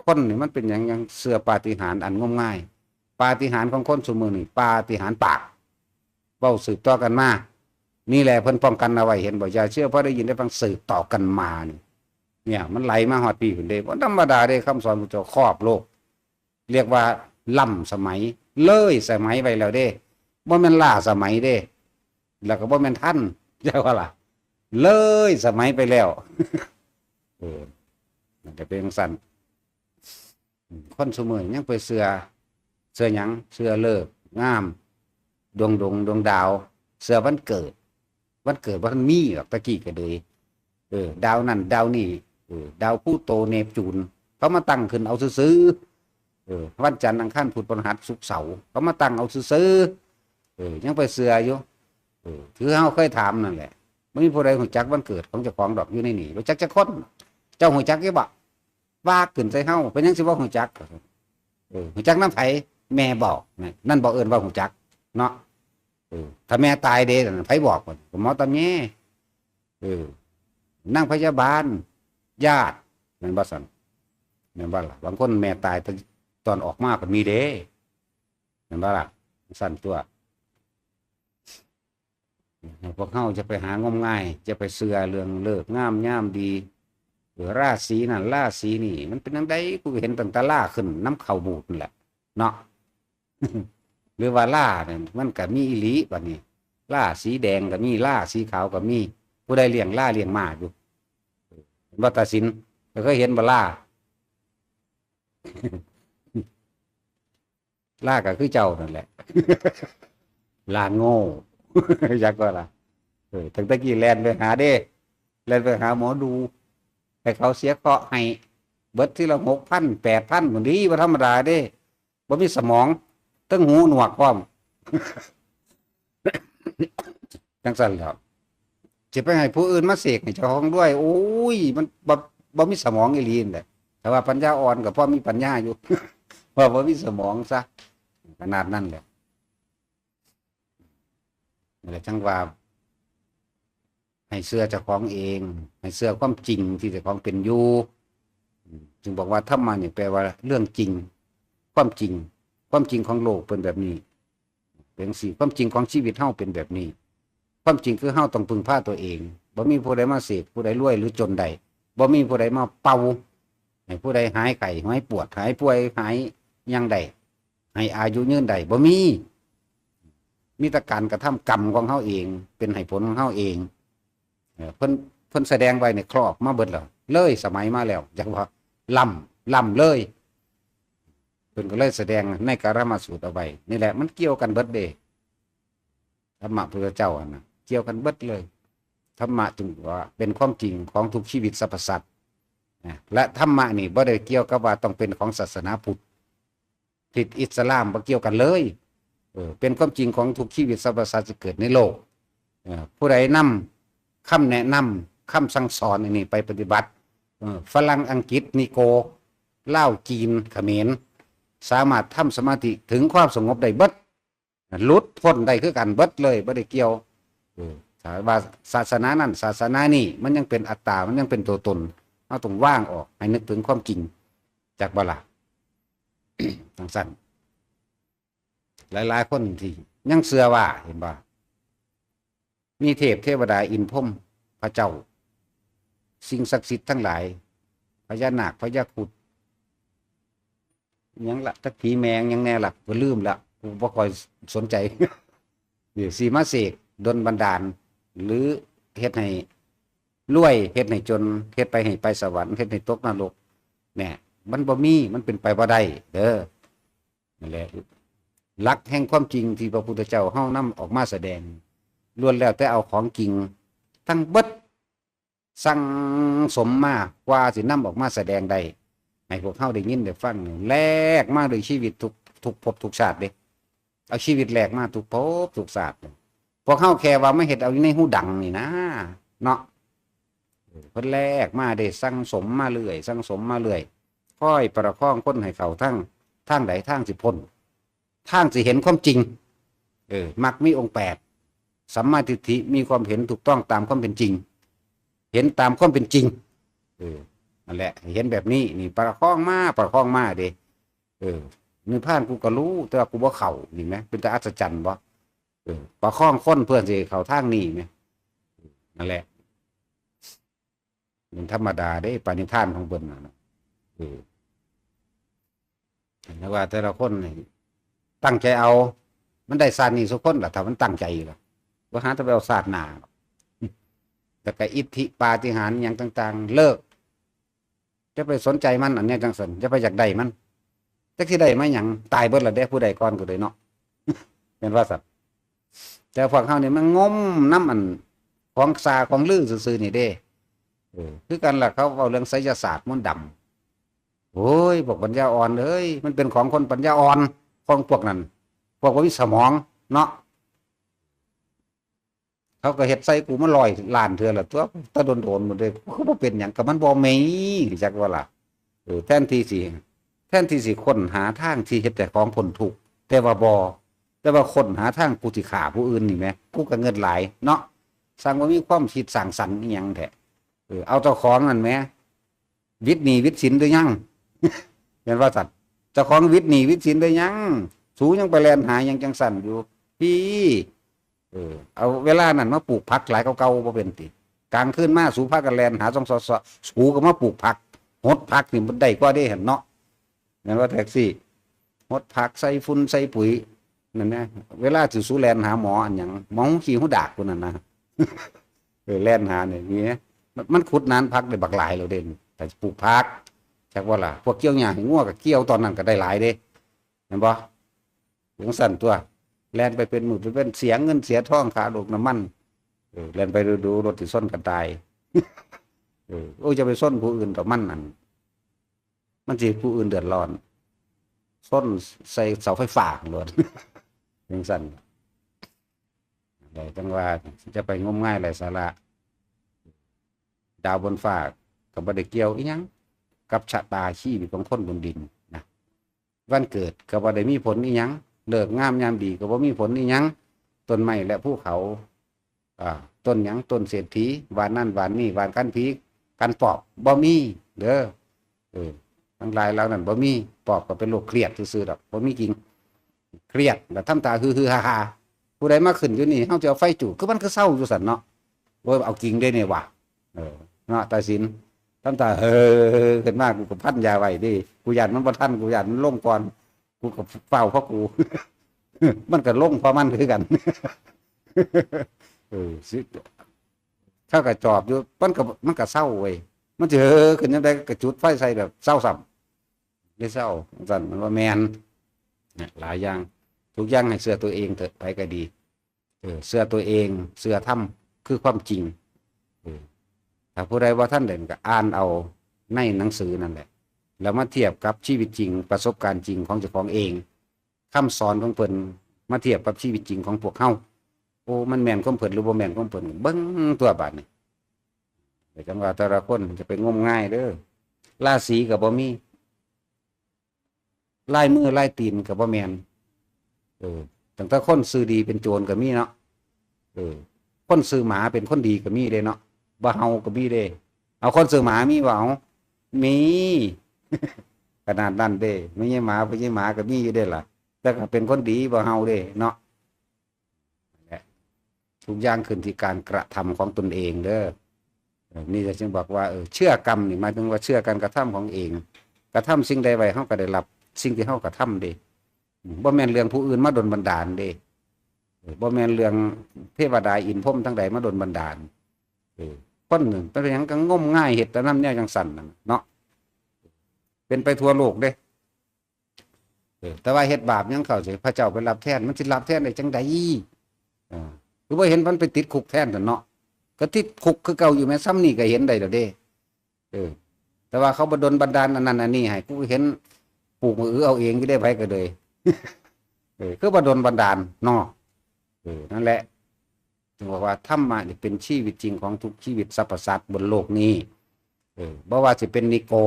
คนนี่มันเป็นหยัง ยังเชื่อปาฏิหาริย์อันงมงาย ปาฏิหาริย์ของคนซุมื้อนี่ ปาฏิหาริย์ปาก เว้าสืบต่อกันมา นี่แหละเพิ่นป้องกันเอาไว้ เห็นบ่ อย่าเชื่อเพราะได้ยินได้ฟัง สืบต่อกันมานี่ เนี่ย มันไหลมาฮอดปีพุ้นเด้ บ่ธรรมดาเด้ คำสอนพระเจ้าครอบโลก เรียกว่าล้ำสมัย เลยสมัยไปแล้วเด้ บ่แม่นล้าสมัยเด้ แล้วก็บ่แม่นทัน ใช่บ่ล่ะ เลยสมัยไปแล้ว เออ มันจะเป็นจั่งซั่น คนซุมื้อยังไปเชื่อ เชื่อหยัง เชื่อฤกษ์ยาม ดวงดงดวงดาว เชื่อวันเกิด วันเกิดบ่ทันมีดอก ตะกี้ก็เลย เออ ดาวนั่นดาวนี่ เออ ดาวพลูโต เนปจูน เขามาตั้งขึ้นเอาซื่อๆ วันจันทร์อังคารพุธพฤหัสศุกร์เสาร์ เขามาตั้งเอาซื่อๆ เออ ยังไปเชื่ออยู่ เออ คือเฮาเคยถามนั่นแหละ บ่มีผู้ใดฮู้จักวันเกิดของเจ้าของดอก อยู่ในนี่ รู้จักจักคน เจ้าฮู้จักอยู่บ่ ว่าขึ้นใส่เฮา เป็นหยังสิบ่ฮู้จัก เออ ฮู้จักนำไผ แม่บอก นั่น นั่นบ่เอิ้นว่าฮู้จัก เนาะ เออ ถ้าแม่ตายเด้ นั่นไผบอก ก็หมอตำแย เออ นางพยาบาล ญาติ แม่นบ่ซั่น แม่นบ่ล่ะ บางคนแม่ตายตอน ตอนออกมาก็มีเด้ แม่นบ่ล่ะ ซั่นตั๊ว พวกเฮาจะไปหางมงาย จะไปเชื่อเรื่องฤกษ์งามยามดี เออ ราศีนั่นราศีนี่ มันเป็นจั่งใด กูก็เห็นตั้งแต่ลาขึ้นนำข้าวบูดนั่นแหละ เนาะ หรือว่าลาเนี่ย มันก็มีอีหลีบัดนี้ ลาสีแดงก็มี ลาสีขาวก็มี ผู้ใดเลี้ยงลาเลี้ยงม้าอยู่ เห็นบ่ ตาสิน เคยเห็นบ่ลา ลาก็คือเจ้านั่นแหละ ลาโง่ จักบ่ล่ะ เออ ตั้งแต่กี้แล่นไปหาเด้ แล่นไปหาหมอดู ให้เขาเสียเคราะห์ให้ เบิดทีละหกพัน แปดพัน พุ้นดี บ่ธรรมดาเด้ บ่มีสมอง เทิงหูหนวกพร้อม จั่งซั้นแหล้ว สิไปให้ผู้อื่นมาเสกให้เจ้าของด้วย โอ้ย มันบ่ บ่มีสมองอีหลีนั่นแหละ แต่ว่าปัญญาอ่อนก็พอมีปัญญาอยู่ ว่าบ่มีสมองซะ ขนาดนั้นแหละ นั่นแหละ จั่งว่า ให้เชื่อเจ้าของเอง ให้เชื่อความจริงที่เจ้าของเป็นอยู่ อืม จึงบอกว่าธรรมะนี่แปลว่าเรื่องจริง ความจริง ความจริงของโลกเป็นแบบนี้ เป็นจั่งซี้ ความจริงของชีวิตเฮาเป็นแบบนี้ ความจริงคือเฮาต้องพึ่งพาตัวเอง บ่มีผู้ใดมาเสกผู้ใดรวยหรือจนได้ บ่มีผู้ใดมาเป่าให้ผู้ใดหายไข้ หายปวด หายป่วย หายหยังได้ ให้อายุยืนได้ บ่มี มีแต่การกระทำกรรมของเฮาเอง เป็นให้ผลของเฮาเอง เออ เพิ่น เพิ่นแสดงไว้ในครอบมาเบิดแล้ว เลยสมัยมาแล้ว จักว่าล้ำ ล้ำเลย เพิ่นก็เลยแสดงในกรรมสูตรเอาไว้ นี่แหละ มันเกี่ยวกันเบิดเด้ ธรรมะพุทธเจ้าหั่นน่ะ เกี่ยวกันเบิดเลย ธรรมะจึงว่าเป็นความจริงของทุกชีวิตสรรพสัตว์นะ และธรรมะนี่บ่ได้เกี่ยวกับว่าต้องเป็นของศาสนาพุทธ คริสต์ อิสลาม บ่เกี่ยวกันเลย เออ เป็นความจริงของทุกชีวิตสรรพสัตว์ที่เกิดในโลก เออ ผู้ใดนำคำแนะนำ คำสั่งสอนอันนี้ไปปฏิบัติ เออ ฝรั่ง อังกฤษ นิโกร ลาว จีน เขมร สามารถทำสมาธิถึงความสงบได้เบิด หลุดพ้นได้คือกันเบิดเลย บ่ได้เกี่ยว เออ ถ้าว่าศาสนานั้น ศาสนานี้ มันยังเป็นอัตตา มันยังเป็นตัวตน เราต้องวางออก ให้นึกถึงความจริง จักบ่ล่ะ จั่งซั้น หลายๆ คนที่ยังเชื่อว่า เห็นบ่ มีเทพเทวดา อินทร์พรหม พระเจ้า สิ่งศักดิ์สิทธิ์ทั้งหลาย พญานาค พญาครุฑ หยังละ จักผีแม่หยังแน่ละ ก็ลืมละ กูบ่ค่อยสนใจ นี่สิมาเสกดลบันดาล หรือเฮ็ดให้รวย เฮ็ดให้จน เฮ็ดไปให้ไปสวรรค์ เฮ็ดให้ตกนรก เนี่ย มันบ่มี มันเป็นไปบ่ได้ เด้อ นั่นแหละ หลักแห่งความจริงที่พระพุทธเจ้าเฮานำออกมาแสดง ล้วนแล้วแต่เอาของจริงทั้งเบิด สั่งสมมากว่าสินำออกมาแสดงได้ ให้พวกเฮาได้ยินได้ฟังนี่ แลกมาโดยชีวิตทุก ทุกภพทุกชาติเด้ เอาชีวิตแลกมาทุกภพทุกชาติ พวกเฮาแค่ว่ามาเฮ็ดเอาอยู่ในหูดังนี่นะ เนาะ เพิ่นแลกมาเด้ สั่งสมมาเรื่อย สั่งสมมาเรื่อย คอยประคองคนให้เข้าทาง ทางใดทางสิพ้น ทางสิเห็นความจริง เออ มรรคมีองค์แปด สัมมาทิฏฐิ มีความเห็นถูกต้องตามความเป็นจริง เห็นตามความเป็นจริง เออ นั่นแหละ เห็นแบบนี้ นี่ประคองมา ประคองมาเด้ เออ นิพพานกูก็รู้ แต่ว่ากูบ่เข้า นี่แหม เป็นตาอัศจรรย์บ่ เออ ประคองคนเพื่อสิเข้าทางนี้แหม นั่นแหละ มันธรรมดาเด้ ปรินิพพานของเพิ่นน่ะนะ เออ แต่ว่าแต่ละคนนี่ตั้งใจเอา มันได้ชาตินี้สุคนล่ะ ถ้ามันตั้งใจอยู่ล่ะ บ่หาแต่ไปเอาชาติหน้าหรอก แล้วก็อิทธิปาฏิหาริย์หยังต่างๆ เลิก จะไปสนใจมัน อันเนี้ยจั่งซั้น จะไปอยากได้มัน จักสิได้มาหยัง ตายเบิดละเด้ ผู้ใดก่อนก็ได้เนาะ แม่นว่าซั่น แต่พวกเฮานี่มันงมนำอันของซ่าของลือซื่อๆนี่เด้ เออ คือกันล่ะ เขาเว้าเรื่องไสยศาสตร์มนต์ดำ โอ้ย พวกปัญญาอ่อนเอ้ย มันเป็นของคนปัญญาอ่อน ของพวกนั้น พวกบ่มีสมองเนาะ เขาก็เฮ็ดใส่กูมาร้อยล้านเทื่อละตัว แต่โดนๆหมดเลย คือบ่เป็นหยัง ก็มันบ่มี จักว่าล่ะ เออ แทนที่สิ แทนที่สิค้นหาทางที่เฮ็ดแต่ของพ้นทุกข์ แต่ว่าบ่ แต่ว่าค้นหาทางกูสิฆ่าผู้อื่นนี่แหม กูก็เงิดหลายเนาะ สร้างบ่มีความคิดสร้างสรรค์อีหยังแท้ เออ เอาเจ้าของนั่นแหม วิดหนี้วิดสินหรือยัง แม่นว่าซั่น เจ้าของวิดหนี้วิดสินหรือยัง สูยังไปแล่นหาหยังจังซั่นอยู่ พี่ เออ เอาเวลานั้นมาปลูกผักหลายกว่าเก่าบ่เป็นติ กลางคืนมาสูพากันแล่นหาซ่องซอซอ สูก็มาปลูกผัก หดผักนี่มันได้กว่าเด้หั่นเนาะ แม่นว่าแท็กซี่ หดผักใส่ฝุ่นใส่ปุ๋ย นั่นนะ เวลาสิสูแล่นหาหมออันหยัง หมอหูขี้หูดากพุ้นน่ะนะ เออ แล่นหานี่ มีนะ มัน มันขุดนานผักได้บักหลายแล้วเด้ แต่ปลูกผัก จักว่าล่ะ พวกเกี่ยวหญ้าให้งัวก็เกี่ยวตอนนั้นก็ได้หลายเด้ แม่นบ่ จังซั่นตัว แล่นไปเป็นมื้อไปเป็น เสียเงินเสียทองค่าลูกน้ำมัน เออ แล่นไปดูๆ รถสิชนกันตาย เออ โอ้ย จะไปชนผู้อื่นต่อมันนั่น มันสิผู้อื่นเดือดร้อน ชนใส่เสาไฟฟ้าโลด จังซั่น แต่จังว่าจะไปงมงายไร้สาระ ดาวบนฟ้าก็บ่ได้เกี่ยวอีหยังกับชะตาชีวิตของคนบนดินนะ วันเกิดก็บ่ได้มีผลอีหยัง ฤกษ์งามยามดีก็บ่มีผลอีหยัง ต้นไม้และภูเขา อ่า ต้นหยัง ต้นเศรษฐี หว่านนั่นหว่านนี่ หว่านคันผีคันปอบ บ่มีเด้อ เออ ทั้งหลายเหล่านั้นบ่มี ปอบก็เป็นโรคเครียดซื่อๆดอก บ่มีจริง เครียด แล้วทำตาฮือๆฮ่าๆ ผู้ใดมาขึ้นอยู่นี่ เฮาจะเอาไฟจุ่ม คือมันคือเซาอยู่ซั่นเนาะ โอ้ย เอาจริงเด้นี่ว่ะ เออ เนาะ ตาสิน ทำตา เฮ้อ ขึ้นมา กูก็พันยาไว้เด้ กูย้านมันบ่ทัน กูย้านมันลงก่อน กูก็เฝ้าเพราะกู มันก็ลงเพราะมันคือกัน เออ สิ เขาก็จอบอยู่ มันก็ มันก็เซาเว้ย มันสิเฮ้อขึ้นยามใดก็จุดไฟใส่แบบเซาซ้ำ ได้เซา ซั่น มันว่าแม่น เนี่ย หลายอย่าง ทุกอย่างให้เชื่อตัวเองเถอะ ไผก็ดี เออ เชื่อตัวเอง เชื่อธรรม คือความจริง เออ ถ้าผู้ใดบ่ทันได้ก็อ่านเอาในหนังสือนั่นแหละ แล้วมาเทียบกับชีวิตจริง ประสบการณ์จริงของเจ้าของเอง คำสอนของเพิ่น มาเทียบกับชีวิตจริงของพวกเฮา โอ้ มันแม่นของเพิ่นหรือบ่แม่นของเพิ่น เบิ่งตัวบาดนี้ แต่จังว่าแต่ละคนจะไปงมงายเด้อ ราศีก็บ่มี ลายมือลายตีนก็บ่แม่น เออ ตั้งแต่คนซื่อดีเป็นโจรก็มีเนาะ เออ คนซื่อหมาเป็นคนดีก็มีเด้เนาะ บ่เห่าก็มีเด้ เอา คนซื่อหมามีบ่ เอา มี ขนาดนั้นเด้ ไม่ใช่หมา ไม่ใช่หมาก็มีอยู่เด้ล่ะ แต่ก็เป็นคนดีบ่เห่าเด้เนาะ และทุกอย่างขึ้นที่การกระทำของตนเองเด้อ เออ นี่จะจึงบอกว่า เออ เชื่อกรรมนี่หมายถึงว่าเชื่อการกระทำของเอง กระทำสิ่งใดไว้ เฮาก็ได้รับสิ่งที่เฮากระทำเด้ อืม บ่แม่นเรื่องผู้อื่นมาดลบันดาลเด้ เออ บ่แม่นเรื่องเทวดาอินทร์พรหมทั้งใดมาดลบันดาล เออ คนหนึ่งเป็นหยังก็งมงายเฮ็ดแต่นำแนวจังซั่นนั่นน่ะเนาะ เป็นไปทั่วโลกเด้ เออ แต่ว่าเฮ็ดบาปหยังเข้าสิ พระเจ้าไปรับแทน มันสิรับแทนได้จังใด๋ เออ คือบ่เห็นมันไปติดคุกแทนซั่นเนาะ ก็ติดคุกคือเก่าอยู่แหม ซ่ำนี่ก็เห็นได้แล้วเด้ เออ แต่ว่าเขาบ่ดลบันดาลอันนั้นอันนี้ให้ กูเห็นปลูกมะอือเอาเองอยู่ได้ ไผก็เลย เออ คือบ่ดลบันดาลเนาะ เออ นั่นแหละ จึงบอกว่าธรรมะนี่เป็นชีวิตจริงของทุกชีวิตสรรพสัตว์บนโลกนี้ เออ บ่ว่าสิเป็นนิโกร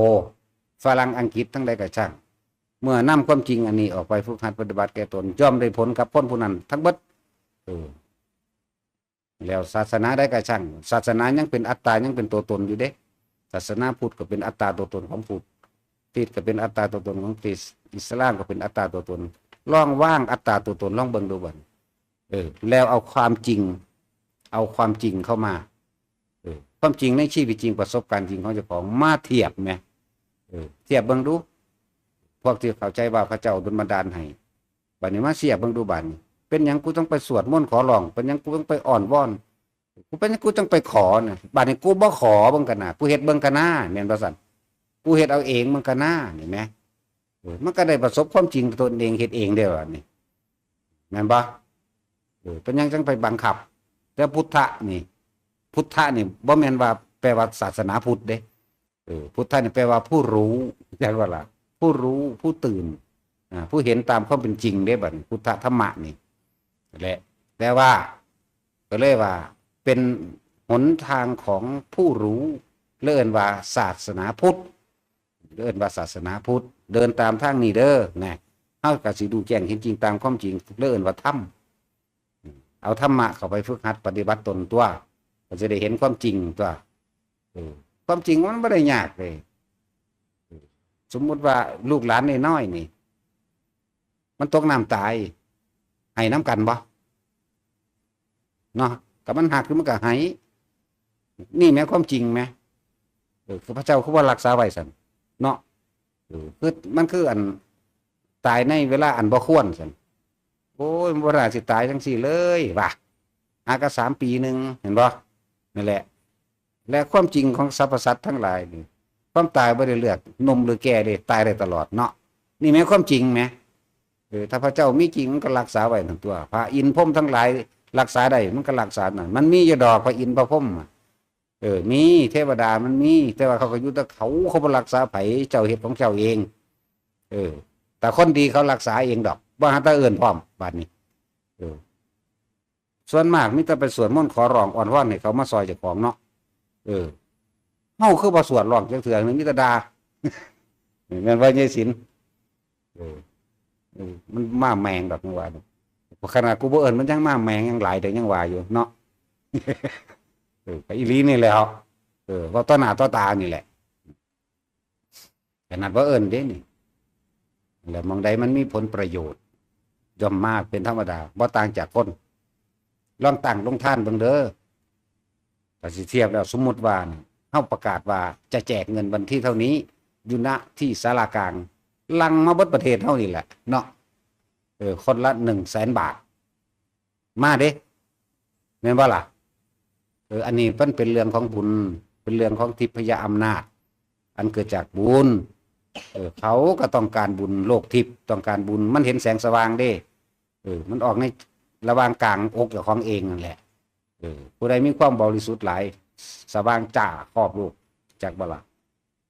ฝรั่งอังกฤษทั้งใดก็ช่าง เมื่อนำความจริงอันนี้ออกไปฝึกหัดปฏิบัติแก่ตน ย่อมได้ผลกับคนผู้นั้นทั้งเบิด เออ แล้วศาสนาใดก็ช่าง ศาสนายังเป็นอัตตา ยังเป็นตัวตนอยู่เด้ ศาสนาพุทธก็เป็นอัตตาตัวตนของพุทธ คริสต์ก็เป็นอัตตาตัวตนของคริสต์ อิสลามก็เป็นอัตตาตัวตน ลองวางอัตตาตัวตนลองเบิ่งดูบัด เออ แล้วเอาความจริง เอาความจริงเข้ามา เออ ความจริงในชีวิตจริง ประสบการณ์จริงของเจ้าของมาเทียบแหม เออ เทียบเบิ่งดู พวกที่เข้าใจว่าพระเจ้าดลบันดาลให้ บัดนี้มาเทียบเบิ่งดูบัดนี้ เป็นหยังกูต้องไปสวดมนต์ขอร้อง เป็นหยังกูต้องไปอ้อนวอน กูเป็นหยังกูต้องไปขอน่ะ บัดนี้กูบ่ขอเบิ่งกันนะ กูเฮ็ดเบิ่งกันนะ แม่นบ่ซั่น กูเฮ็ดเอาเองเบิ่งกันนะ นี่แหม เออ มันก็ได้ประสบความจริงตนเอง เฮ็ดเองเด้บัดนี้ แม่นบ่ ออ เป็นหยังจังไปบังคับ แต่พุทธะนี่ พุทธะนี่บ่แม่นว่าแปลว่าศาสนาพุทธเด้ เออ พุทธะนี่แปลว่าผู้รู้ จักว่าล่ะ ผู้รู้ ผู้ตื่น อ่า ผู้เห็นตามความเป็นจริงเด้ บัดนี้ พุทธะธรรมะนี่แหละ แต่ว่า ก็เลยว่า เป็นหนทางของผู้รู้ เลยเอิ้นว่าศาสนาพุทธ เลยเอิ้นว่าศาสนาพุทธ เดินตามทางนี้เด้อ นะ เฮาก็สิรู้แจ้งเห็นจริงตามความจริง เลยเอิ้นว่าธรรม เอาธรรมะเข้าไปฝึกหัดปฏิบัติตนตัว ก็จะได้เห็นความจริงตัว เออ ความจริงมันบ่ได้ยากเลย เออ สมมุติว่าลูกหลานน้อยๆนี่ มันตกน้ำตาย ไห้นำกันบ่ เนาะ ก็มันฮักคือมันก็ไห้ นี่แหมความจริงแหม เออ คือพระเจ้าคือว่ารักษาไว้ซั่น เนาะ เออ คือ มันคืออัน ตายในเวลาอันบ่ควรซั่น โอ้ย มันบ่น่าสิตายจังซี่เลยว่ะ หากะสามปีหนึ่ง เห็นบ่ นั่นแหละ และความจริงของสรรพสัตว์ทั้งหลายนี่ ความตายบ่ได้เลือกหนุ่มหรือแก่เด้ ตายได้ตลอดเนาะ นี่แหมความจริงแหม เออ ถ้าพระเจ้ามีจริงมันก็รักษาไว้นั่นตัว พระอินทร์พรหมทั้งหลายรักษาได้ มันก็รักษานั่น มันมีอยู่ดอกพระอินทร์พระพรหมอะ เออ มีเทวดามันมี แต่ว่าเขาก็อยู่แต่เขา เขาบ่รักษาไผ เจ้าเฮ็ดของเจ้าเอง เออ แต่คนดีเขารักษาเองดอก บ่หาแต่เอิ้นพร้อม บัดนี้ เออ ส่วนมากมีแต่ไปสวดมนต์ขอร้องอ้อนวอนให้เขามาซอยเจ้าของเนาะ เออ เฮาคือบ่สวดร้องจักเทื่อ มีแต่ด่า แม่นว่ายายศิลป์ เออ เออ มันมาแมงดอกจังหวะนี้ ขนาดกูบ่เอิ้นมันยังมาแมงยังหลายแต่ยังว่าอยู่เนาะ เออ ก็อีหลีนี่แหละ เออ เว้าต่อหน้าต่อตานี่แหละ ขนาดบ่เอิ้นเด้นี่ แล้วหม่องใดมันมีผลประโยชน์ ย่อมมาเป็นธรรมดา บ่ต่างจากคน ลองตั้งโรงทานเบิ่งเด้อ ถ้าสิเทียบแล้ว สมมุติว่านี่ เฮาประกาศว่าจะแจกเงินวันที่เท่านี้ อยู่ณที่ศาลากลาง หลั่งมาเบิดประเทศเฮานี่แหละเนาะ เออ คนละหนึ่งแสนบาท มาเด้ แม่นบ่ล่ะ เออ อันนี้มันเป็นเรื่องของบุญ เป็นเรื่องของทิพยอำนาจ อันเกิดจากบุญ เออ เขาก็ต้องการบุญ โลกทิพย์ต้องการบุญ มันเห็นแสงสว่างเด้ เออ มันออกในระหว่างกลางอกเจ้าของเองนั่นแหละ เออ ผู้ใดมีความบริสุทธิ์หลาย สว่างจ้าครอบโลก จักบ่ล่ะ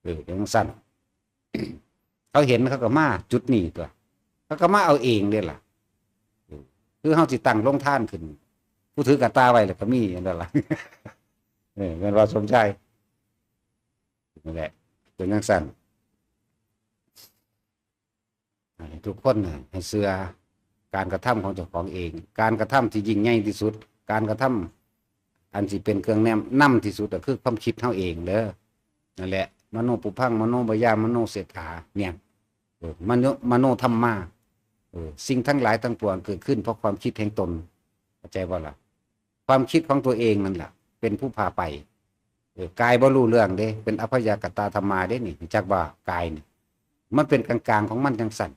เออ จังซั่น เขาเห็นเขาก็มาจุดนี้ตัว เขาก็มาเอาเองเด้ล่ะ เออ คือเฮาสิตั้งโรงทานขึ้น ผู้ถือกระตาไว้แล้วก็มีนั่นล่ะ เออ แม่นว่าสมชาย นั่นแหละ เป็นจังซั่น ให้ทุกคนน่ะ ให้เชื่อการกระทำของเจ้าของเอง การกระทำที่ยิ่งใหญ่ที่สุด การกระทำอันสิเป็นเครื่องแนมนำที่สุดก็คือความคิดเฮาเองเด้อ นั่นแหละ มโนปุพพัง มโนมยา มโนเศรษฐา เนี่ย เออ มโน มโนธรรมา เออ สิ่งทั้งหลายทั้งปวงเกิดขึ้นเพราะความคิดแห่งตน เข้าใจบ่ล่ะ ความคิดของตัวเองนั่นแหละ เป็นผู้พาไป เออ กายบ่รู้เรื่องเด้ เป็นอัพยากตาธรรมาเด้นี่ จักว่ากายนี่ มันเป็นกลางๆของมันจังซั่น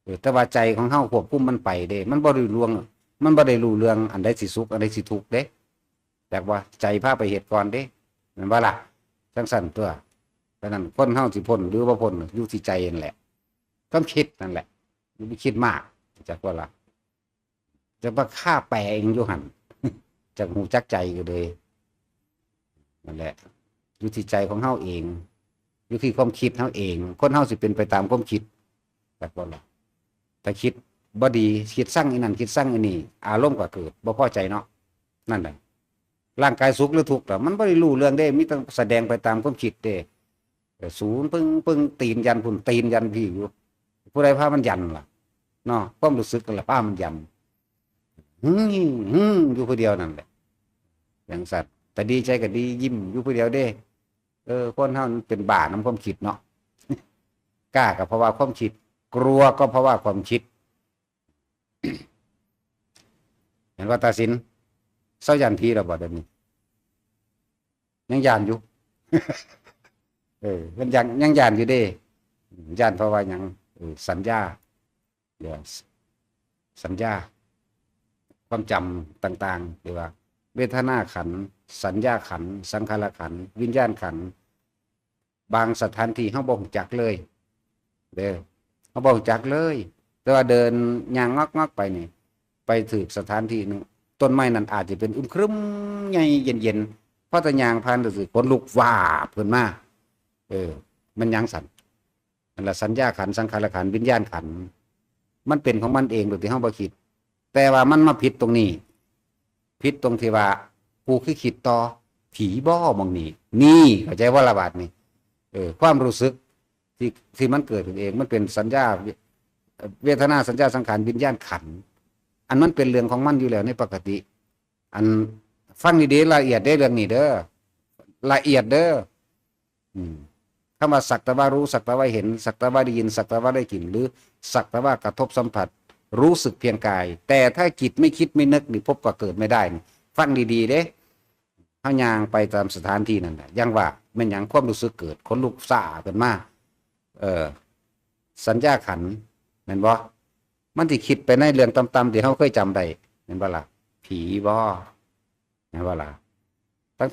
เออ แต่ว่าใจของเฮาควบคุมมันไปเด้ มันบ่ได้ลวง มันบ่ได้รู้เรื่องอันใดสิสุข อันใดสิทุกข์เด้ จักว่าใจพาไปเฮ็ดก่อนเด้ แม่นบ่ล่ะ จังซั่นตัว ฉะนั้นคนเฮาสิพ้นหรือบ่พ้น อยู่ที่ใจนั่นแหละ ความคิดนั่นแหละ อย่าไปคิดมาก จักว่าล่ะ จะมาฆ่าแปลเองอยู่หั่น จักฮู้จักใจก็เลย นั่นแหละ อยู่ที่ใจของเฮาเอง อยู่ที่ความคิดเฮาเอง คนเฮาสิเป็นไปตามความคิด จักบ่ล่ะ ถ้าคิดบ่ดี คิดซังอีนั่น คิดซังอีนี่ อารมณ์ก็เกิด บ่พอใจเนาะ นั่นแหละ ร่างกายสุขหรือทุกข์ล่ะ มันบ่ได้รู้เรื่องเด้ มีแต่แสดงไปตามความคิดเด้ เออ สูนปึ้งปึ้ง ตีนยันพุ้น ตีนยันพี้อยู่ ผู้ใดพามันยันล่ะ เนาะ ความรู้สึกนั่นล่ะพามันยัน หึ่ง หึ่ง อยู่ผู้เดียวนั่นแหละ จังซั่น แต่ดีใจก็ดี ยิ้มอยู่ผู้เดียวเด้ เออ คนเฮามันเป็นบ้านำความคิดเนาะ กล้าก็เพราะว่าความคิด กลัวก็เพราะว่าความคิด เห็นว่าตาสิน เซาย้านผีแล้วบ่เดี๋ยวนี้ ยังย้านอยู่ เออ มันยัง ยังย้านอยู่เด้ ย้านเพราะว่าหยัง เออ สัญญา เดี๋ยว สัญญา ความจำต่างๆ หรือว่า เวทนาขันธ์ สัญญาขันธ์ สังขารขันธ์ วิญญาณขันธ์ บางสถานที่เฮาบ่ฮู้จักเลย เด้อ เฮาบ่ฮู้จักเลย แต่ว่าเดินย่างงอกๆไปนี่ ไปถืกสถานที่หนึ่ง ต้นไม้นั้นอาจจะเป็นอึมครึมใหญ่เย็นๆ พอแต่ย่างผ่านซื่อๆ ขนลุกวาบขึ้นมา เออ มันหยังสั่น นั่นละสัญญาขันธ์ สังขารขันธ์ วิญญาณขันธ์ มันเป็นของมันเองโดยที่เฮาบ่คิด แต่ว่ามันมาผิดตรงนี้ ผิดตรงที่ว่า กูคือคิดต่อ ผีบ่หม่องนี้ นี่ เข้าใจบ่ละบาดนี้ เออ ความรู้สึกที่ ที่มันเกิดขึ้นเอง มันเป็นสัญญา เวทนา สัญญา สังขาร วิญญาณขันธ์ อันมันเป็นเรื่องของมันอยู่แล้วในปกติ อัน ฟังดีๆ ละเอียดเด้อ เรื่องนี้เด้อ ละเอียดเด้อ อืม คำว่าสักแต่ว่ารู้ สักแต่ว่าเห็น สักแต่ว่าได้ยิน สักแต่ว่าได้กลิ่น หรือสักแต่ว่ากระทบสัมผัส รู้สึกเพียงกาย แต่ถ้าจิตไม่คิดไม่นึกนี่ พบก็เกิดไม่ได้นี่ ฟังดีๆ เด้ เฮาย่างไปตามสถานที่นั่นแหละ อย่างว่าแม่นหยัง ความรู้สึกเกิด ขนลุกซ่าขึ้นมา เออ สัญญาขันธ์ แม่นบ่ มันสิคิดไปในเรื่องต่ำๆ ที่เฮาเคยจำได้ แม่นบ่ล่ะ ผีบ่ แม่นบ่ล่ะ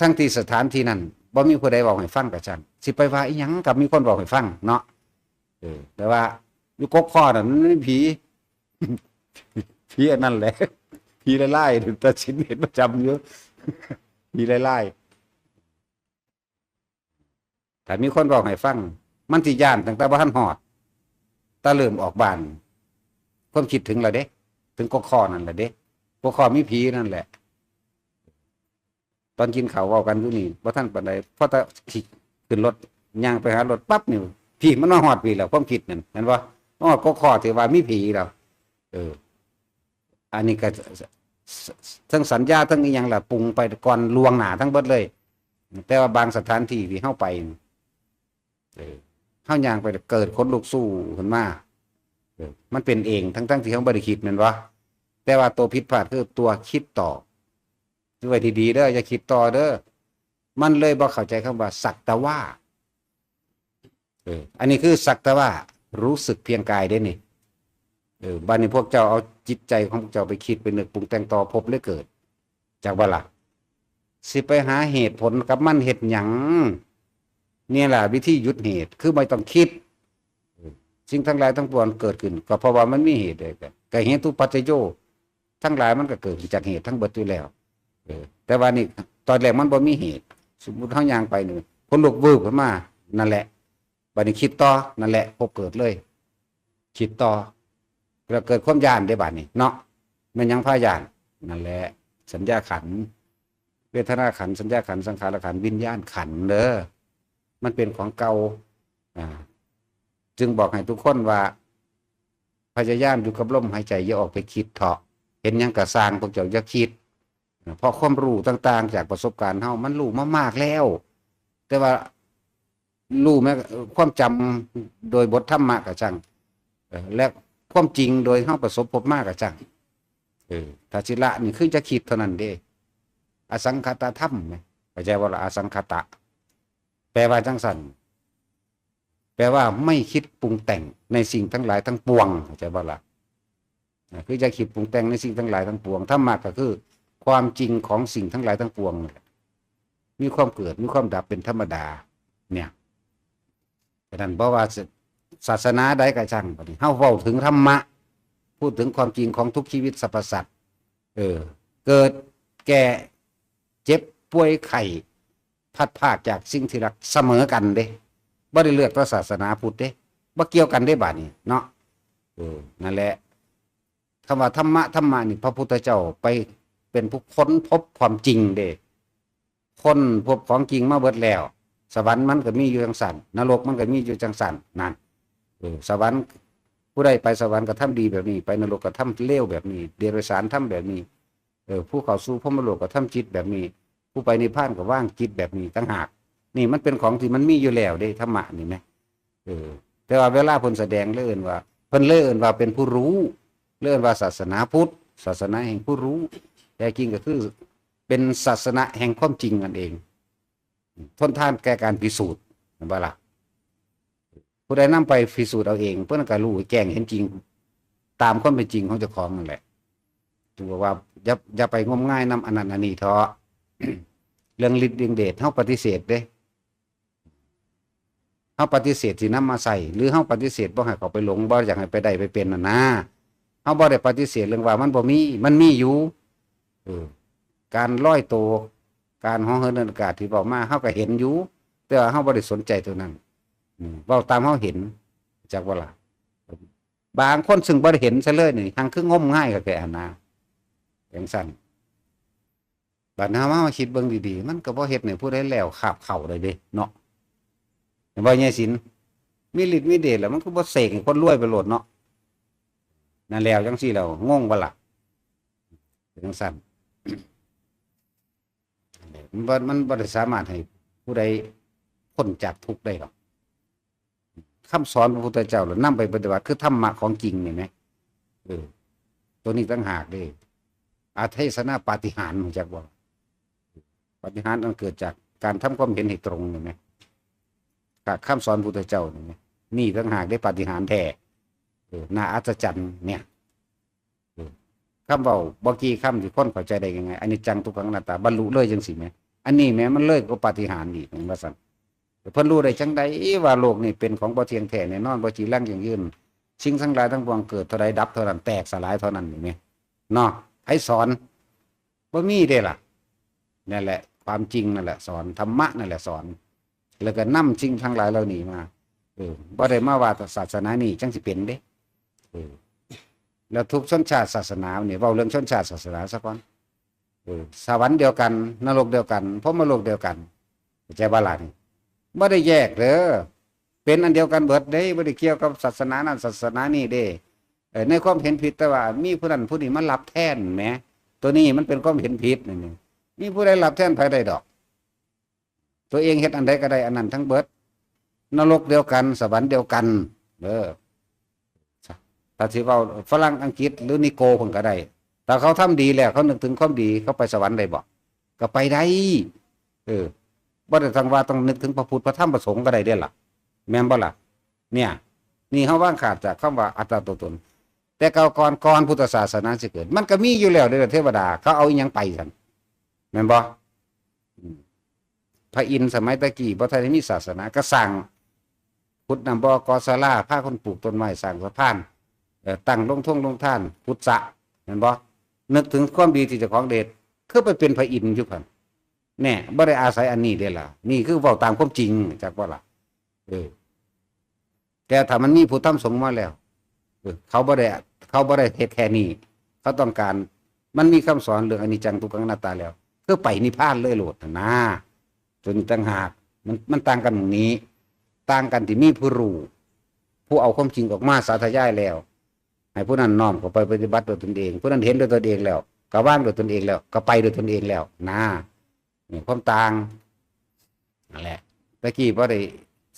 ทั้งๆ ที่สถานที่นั้นบ่มีผู้ใดเว้าให้ฟังก็ช่าง สิไปว่าอีหยังกับมีคนเว้าให้ฟังเนาะ เออ แต่ว่าอยู่กกคอนั่นมันมีผี ผีอันนั้นแหละ ผีลายๆ แต่สินเห็นประจำอยู่ ผีลายๆ ถ้ามีคนเว้าให้ฟัง มันสิย้านตั้งแต่บ่ทันฮอด แต่เริ่มออกบ้าน ความคิดถึงแล้วเด้ ถึงกกคอนั่นแหละเด้ กกคอมีผีนั่นแหละ ตอนกินข้าวเว้ากันอยู่นี่ บ่ทันปานใด พอแต่ขี่ขึ้นรถ ย่างไปหารถปั๊บนี่ พี่มันมาฮอดพี่แล้ว ความคิดนั่น แม่นบ่ มาฮอดกกคอที่ว่ามีผีแล้ว เออ อันนี้ก็ ทั้งสัญญา ทั้งอีหยังล่ะ ปรุงไปก่อนล่วงหน้าทั้งเบิดเลย แต่ว่าบางสถานที่ที่เฮาไป เออ เฮาย่างไปเกิดขนลุกสู้ขึ้นมา เออ มันเป็นเอง ทั้งๆ ที่เฮาบ่ได้คิด แม่นบ่ แต่ว่าตัวผิดพลาดคือตัวคิดต่อ ดูไว้ดีๆ เด้อ อย่าคิดต่อเด้อ มันเลยบ่เข้าใจคำว่าสักแต่ว่า เออ อันนี้คือสักแต่ว่ารู้สึกเพียงกายเด้นี่ เออ บัดนี้พวกเจ้าเอาจิตใจของพวกเจ้าไปคิดไปนึกปรุงแต่งต่อ ภพเลยเกิด จักบ่ล่ะ สิไปหาเหตุผลกับมันเฮ็ดหยัง เนี่ยล่ะวิธีหยุดเหตุ คือไม่ต้องคิด เออ สิ่งทั้งหลายทั้งปวงเกิดขึ้น ก็เพราะว่ามันมีเหตุเด้ ก็เหตุปัจจโย ทั้งหลายมันก็เกิดจากเหตุทั้งเบิดอยู่แล้ว เออ แต่ว่านี่ตอนแรกมันบ่มีเหตุ สมมุติเฮาย่างไปนี่ ขนลุกวืบขึ้นมา นั่นแหละ บัดนี้คิดต่อ นั่นแหละ ภพเกิดเลย คิดต่อ แล้วเกิดความย้านเด้บัดนี้เนาะ แม่นหยังพาย้าน นั่นแหละ สัญญาขันธ์ เวทนาขันธ์ สัญญาขันธ์ สังขารขันธ์ วิญญาณขันธ์เด้อ มันเป็นของเก่า อ่า จึงบอกให้ทุกคนว่า พยายามอยู่กับลมหายใจ อย่าออกไปคิดเถาะ เห็นหยังก็ซ่าง พวกเจ้าอย่าคิด เพราะความรู้ต่างๆ จากประสบการณ์เฮา มันรู้มามากแล้ว แต่ว่ารู้แม้ ความจำโดยบทธรรมะก็ช่าง เออ และความจริงโดยเฮาประสบพบมาก็ช่าง เออ ถ้าสิละนี่คือจะคิดเท่านั้นเด้ อสังขตธรรม แหม เข้าใจบ่ล่ะ อสังขตะ แปลว่าจังซั่น แปลว่าไม่คิดปรุงแต่งในสิ่งทั้งหลายทั้งปวง เข้าใจบ่ล่ะ อ่ะ คือจะคิดปรุงแต่งในสิ่งทั้งหลายทั้งปวง ธรรมะก็คือความจริงของสิ่งทั้งหลายทั้งปวงนั่นแหละ มีความเกิด มีความดับเป็นธรรมดา เนี่ย ฉะนั้นบ่ว่าศา ศาสนาใดก็ช่าง บัดนี้เฮาเว้าถึงธรรมะ พูดถึงความจริงของทุกชีวิตสรรพสัตว์ เออ เกิด แก่ เจ็บ ป่วย ไข้ พลัดพรากจากสิ่งที่รักเสมอกันเด้ บ่ได้เลือกแต่ศาสนาพุทธเด้ บ่เกี่ยวกันเด้ บาดนี้เนาะ เออ นั่นแหละ คำว่าธรรมะ ธรรมะนี่ พระพุทธเจ้าไปเป็นผู้ค้นพบความจริงเด้ ค้นพบของจริงมาเบิดแล้ว สวรรค์มันก็มีอยู่จังซั่น นรกมันก็มีอยู่จังซั่น นั่น เออ สวรรค์ ผู้ใดไปสวรรค์ก็ทำดีแบบนี้ ไปนรกก็ทำเลวแบบนี้ เดรัจฉานทำแบบนี้ เออ ผู้เข้าสู่พรหมโลกก็ทำจิตแบบนี้ ผู้ไปนิพพานก็วางจิตแบบนี้ต่างหาก นี่มันเป็นของที่มันมีอยู่แล้วเด้ ธรรมะนี่แหม เออ แต่ว่าเวลาเพิ่นแสดงเลยเอิ้นว่า เพิ่นเลยเอิ้นว่าเป็นผู้รู้ เลยเอิ้นว่าศาสนาพุทธ ศาสนาแห่งผู้รู้ แท้จริงก็คือเป็นศาสนาแห่งความจริงนั่นเอง ทนทานแก่การพิสูจน์ แม่นบ่ล่ะ ผู้ใดนำไปพิสูจน์เอาเอง เพิ่นก็รู้แจ้งเห็นจริง ตามความเป็นจริงของเจ้าของนั่นแหละ จึงบอกว่าอย่า อย่าไปงมงายนำอันนั้นอันนี้เถาะ เรื่องฤทธิ์เรื่องเดช เฮาปฏิเสธเด้ เฮาปฏิเสธสินำมาใช้ หรือเฮาปฏิเสธบ่ให้เขาไปหลง บ่อยากให้ไปได้ไปเป็นน่ะนะ ฮาบ่ได้ปฏิเสธเรื่องว่ามันบ่มี มันมีอยู่ เออ การลอยตัว การเหาะเหินเดินอากาศที่เว้ามา เฮาก็เห็นอยู่ แต่ว่าเฮาบ่ได้สนใจตัวนั้น อืม เว้าตามเฮาเห็น จักบ่ล่ะ บางคนซึ่งบ่ได้เห็นซะเลยนี่ หังคืองมงายคักแท้หั่นนะ จั่งซั้น บัดเฮามาคิดเบิ่งดีๆ มันก็บ่เฮ็ดให้ผู้ใดแล้วคาบเข้าได้เด้เนาะ เห็นบ่ ยายศิลป์ มีฤทธิ์มีเดชแล้วมันก็บ่เสกให้คนรวยไปโลดเนาะ นั่นแล้วจั่งซี้แล้ว งงบ่ล่ะ เป็นจั่งซั้น มันบ่ มันบ่ได้สามารถให้ผู้ใดพ้นจากทุกข์ได้หรอก คำสอนพระพุทธเจ้าแล้วนำไปปฏิบัติ คือธรรมะของจริงนี่แหม เออ ตัวนี้ต่างหากเด้ อาเทศนาปาฏิหาริย์ รู้จักบ่ ปาฏิหาริย์อันเกิดจากการทำความเห็นให้ตรงนี่แหม ค่ะ คำสอนพุทธเจ้านี่แหม นี่ต่างหากเด้ ปาฏิหาริย์แท้ เออ น่าอัศจรรย์เนี่ย เออ คำเว้าบ่กี่คำที่คนเข้าใจได้ง่ายๆ อนิจจัง ทุกขัง อนัตตา บรรลุเลยจั่งซี้แหม อันนี้แหม มันเลยกว่าปาฏิหาริย์อีก เห็นบ่ซั่น เพิ่นรู้ได้จั่งใดว่าโลกนี้เป็นของบ่เที่ยงแท้แน่นอน บ่จีรังยั่งยืน สิ่งทั้งหลายทั้งปวงเกิดเท่าใดดับเท่านั้น แตกสลายเท่านั้น นี่แหม เนาะ ไผสอน บ่มีเด้ล่ะ นั่นแหละ ความจริงนั่นแหละสอน ธรรมะนั่นแหละสอน แล้วก็นำสิ่งทั้งหลายเหล่านี้มา เออ บ่ได้มาว่าศาสนานี้จั่งสิเป็นเด้ เออ แล้วทุกชนชาติศาสนานี่ เว้าเรื่องชนชาติศาสนาซะก่อน เออ สวรรค์เดียวกัน นรกเดียวกัน พรหมโลกเดียวกัน เข้าใจบ่ล่ะนี่ บ่ได้แยกเด้อ เป็นอันเดียวกันเบิดเด้ บ่ได้เกี่ยวกับศาสนานั้นศาสนานี้เด้ เออ ในความเห็นผิด แต่ว่ามีผู้นั้นผู้นี้มารับแทนแหม ตัวนี้มันเป็นความเห็นผิดนั่นนี่ มีผู้ใดรับแทนไผได้ดอก ตัวเองเฮ็ดอันใดก็ได้อันนั้นทั้งเบิด นรกเดียวกัน สวรรค์เดียวกัน เออ ถ้าสิเว้าฝรั่งอังกฤษหรือนิโก้เพิ่นก็ได้ ถ้าเขาทำดีแล้ว เขานึกถึงความดี เขาไปสวรรค์ได้บ่ ก็ไปได้ เออ บ่ได้ต้องว่าต้องนึกถึงพระพุทธ พระธรรม พระสงฆ์ก็ได้เด้ล่ะ แม่นบ่ล่ะ เนี่ย นี่เฮาวางขาดจากคำว่าอัตตาตัวตน แต่เก่าก่อน ก่อนพุทธศาสนาสิเกิด มันก็มีอยู่แล้วเด้อเทวดา เขาเอาอิหยังไปซั่น แม่นบ่ อืม พระอินทร์สมัยตะกี้บ่ทันได้มีศาสนา ก็สร้าง ขุดน้ำบ่อ ก่อศาลา พาคนปลูกต้นไม้ สร้างสะพาน เอ่อ ตั้งโรงทงโรงทาน ขุดสระ แม่นบ่ นึกถึงความดีที่เจ้าของได้เฮ็ด คือไปเป็นพระอินทร์อยู่หั่น แน่ บ่ได้อาศัยอันนี้เด้ล่ะ นี่คือเว้าตามความจริง จักบ่ล่ะ เออ แต่ถ้ามันมีผู้ทำสงฆ์มาแล้ว เออ เขาบ่ได้ เขาบ่ได้เฮ็ดแค่นี้ เขาต้องการ มันมีคำสอนเรื่องอนิจจัง ทุกขัง อนัตตาแล้ว คือไปนิพพานเลยโลดหั่นนะ ตัวนี้ต่างหาก มัน มันต่างกันตรงนี้ ต่างกันที่มีผู้รู้ ผู้เอาความจริงออกมาสาธยายแล้ว ให้ผู้นั้นน้อมเข้าไปปฏิบัติด้วยตนเอง ผู้นั้นเห็นด้วยตนเองแล้ว ก็วางด้วยตนเองแล้ว ก็ไปด้วยตนเองแล้วนะ นี่ความต่าง นั่นแหละ ตะกี้บ่ได้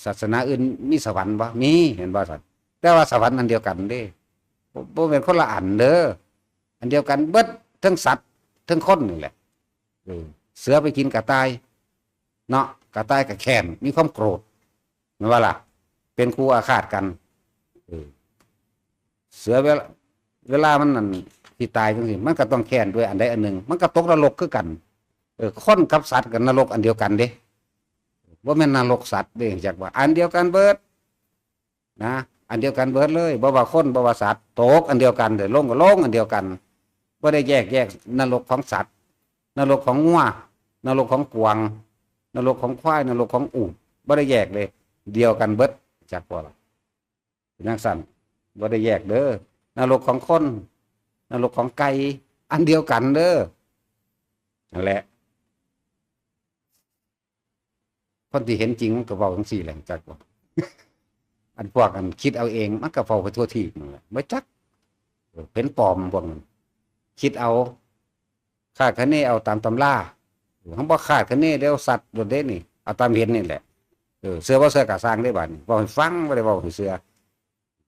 ศาสนาอื่นมีสวรรค์บ่ มี เห็นบ่ซั่น แต่ว่าสวรรค์อันเดียวกันเด้ บ่ บ่แม่นคนละอันเด้อ อันเดียวกันเบิด ทั้งสัตว์ ทั้งคนนี่แหละ เออ เสือไปกินกระต่าย เนาะ กระต่ายก็แค้น มีความโกรธ แม่นบ่ล่ะ เป็นคู่อาฆาตกัน เออ เสือเวลา เวลามันนั่นสิตายจั่งซี้ มันก็ต้องแค้นด้วยอันใดอันหนึ่ง มันก็ตกนรกคือกัน เออ คนกับสัตว์กับนรกอันเดียวกันเด้ บ่แม่นนรกสัตว์เด้ จักว่า อันเดียวกันเบิด นะ อันเดียวกันเบิดเลย บ่ว่าคน บ่ว่าสัตว์ ตกอันเดียวกันเด้ ลงก็ลงอันเดียวกัน บ่ได้แยก แยกนรกของสัตว์ นรกของงัว นรกของกวาง นรกของควาย นรกของอูฐ บ่ได้แยกเลย เดียวกันเบิด จักบ่ล่ะ เป็นจั่งซั้น บ่ได้แยกเด้อ นรกของคน นรกของไก่ อันเดียวกันเด้อ นั่นแหละ คนที่เห็นจริงมันก็เว้าจั่งซี้แหละ จักบ่ อันพวกอันคิดเอาเอง มันก็เว้าไปทั่วทีปนั่นแหละ บ่จัก เห็นปลอมพวกนั้น คิดเอา คาดคะเนเอาตามตำรา เฮาบ่คาดคะเนเด้ สัตว์โดดเด่นนี่ เอาตามเห็นนี่แหละ เออ เชื่อบ่เชื่อก็ซ่างเด้ บาดนี้ เว้าให้ฟัง บ่ได้เว้าให้เชื่อ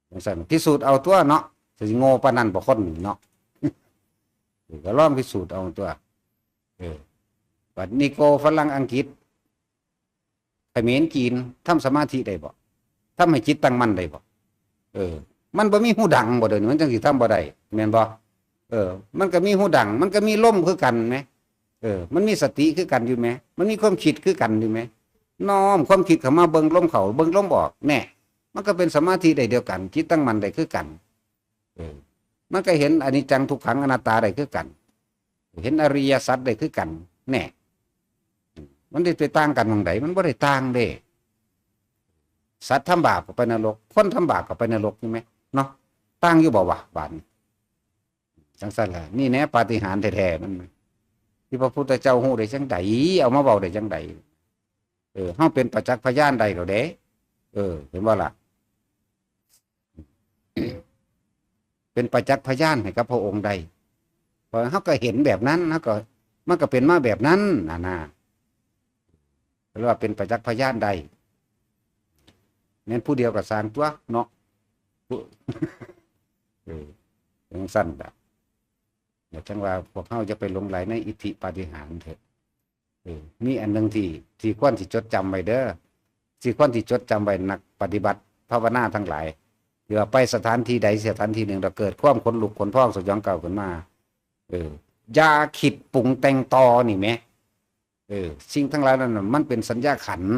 จั่งซั้น พิสูจน์เอาตั๊วเนาะ สิโง่ปานนั้นบ่คนนี่เนาะ เออ ก็ลองพิสูจน์เอาตั๊ว เออ บัดนี้ก็ฝรั่ง อังกฤษ เขมร จีน ทำสมาธิได้บ่ ทำให้จิตตั้งมั่นได้บ่ เออ มันบ่มีฮูดังบ่ เดี๋ยวนี้มันจั่งสิทำบ่ได้ แม่นบ่ เออ มันก็มีฮูดัง มันก็มีลมคือกันแหม เออ มันมีสติคือกันอยู่แหม มันมีความคิดคือกันอยู่แหม น้อมความคิดเข้ามาเบิ่งลมเข้า เบิ่งลมออก แน่ มันก็เป็นสมาธิได้เดียวกัน จิตตั้งมั่นได้คือกัน เออ มันก็เห็นอนิจจังทุกขังอนัตตาได้คือกัน เห็นอริยสัจได้คือกัน แน่ มันได้ไปต่างกันหม่องใด มันบ่ได้ต่างเด้ สัตว์ทำบาปก็ไปนรก คนทำบาปก็ไปนรก นี่แหม เนาะ ต่างอยู่บ่วะ บาดนี้ จั่งซั้นล่ะ นี่แหละปาฏิหาริย์แท้ๆ มัน ที่พระพุทธเจ้าฮู้ได้จั่งใด เอามาเว้าได้จั่งใด เออ เฮาเป็นประจักษ์พยานได้แล้วเด้ เออ เห็นบ่ล่ะ เป็นประจักษ์พยานให้กับพระองค์ได้ เพราะเฮาก็เห็นแบบนั้น เฮาก็ มันก็เป็นมาแบบนั้นน่ะนะ เรียกว่าเป็นประจักษ์พยานได้ แม่นผู้เดียวก็ซ่างตั๊วเนาะ ผู้ เออ จั่งซั้นล่ะ อย่าจั่งว่าพวกเฮาจะไปหลงใหลในอิทธิปาฏิหาริย์เถอะ เออ มีอันหนึ่งที่ ที่ควรสิจดจำไว้เด้อ ที่ควรสิจดจำไว้ นักปฏิบัติภาวนาทั้งหลาย ที่ว่าไปสถานที่ใดสถานที่หนึ่ง แล้วเกิดความขนลุกขนพองสยองกล้าวขึ้นมา เออ อย่าคิดปรุงแต่งต่อนี่แหม เออ สิ่งทั้งหลายนั้นน่ะ มันเป็นสัญญาขันธ์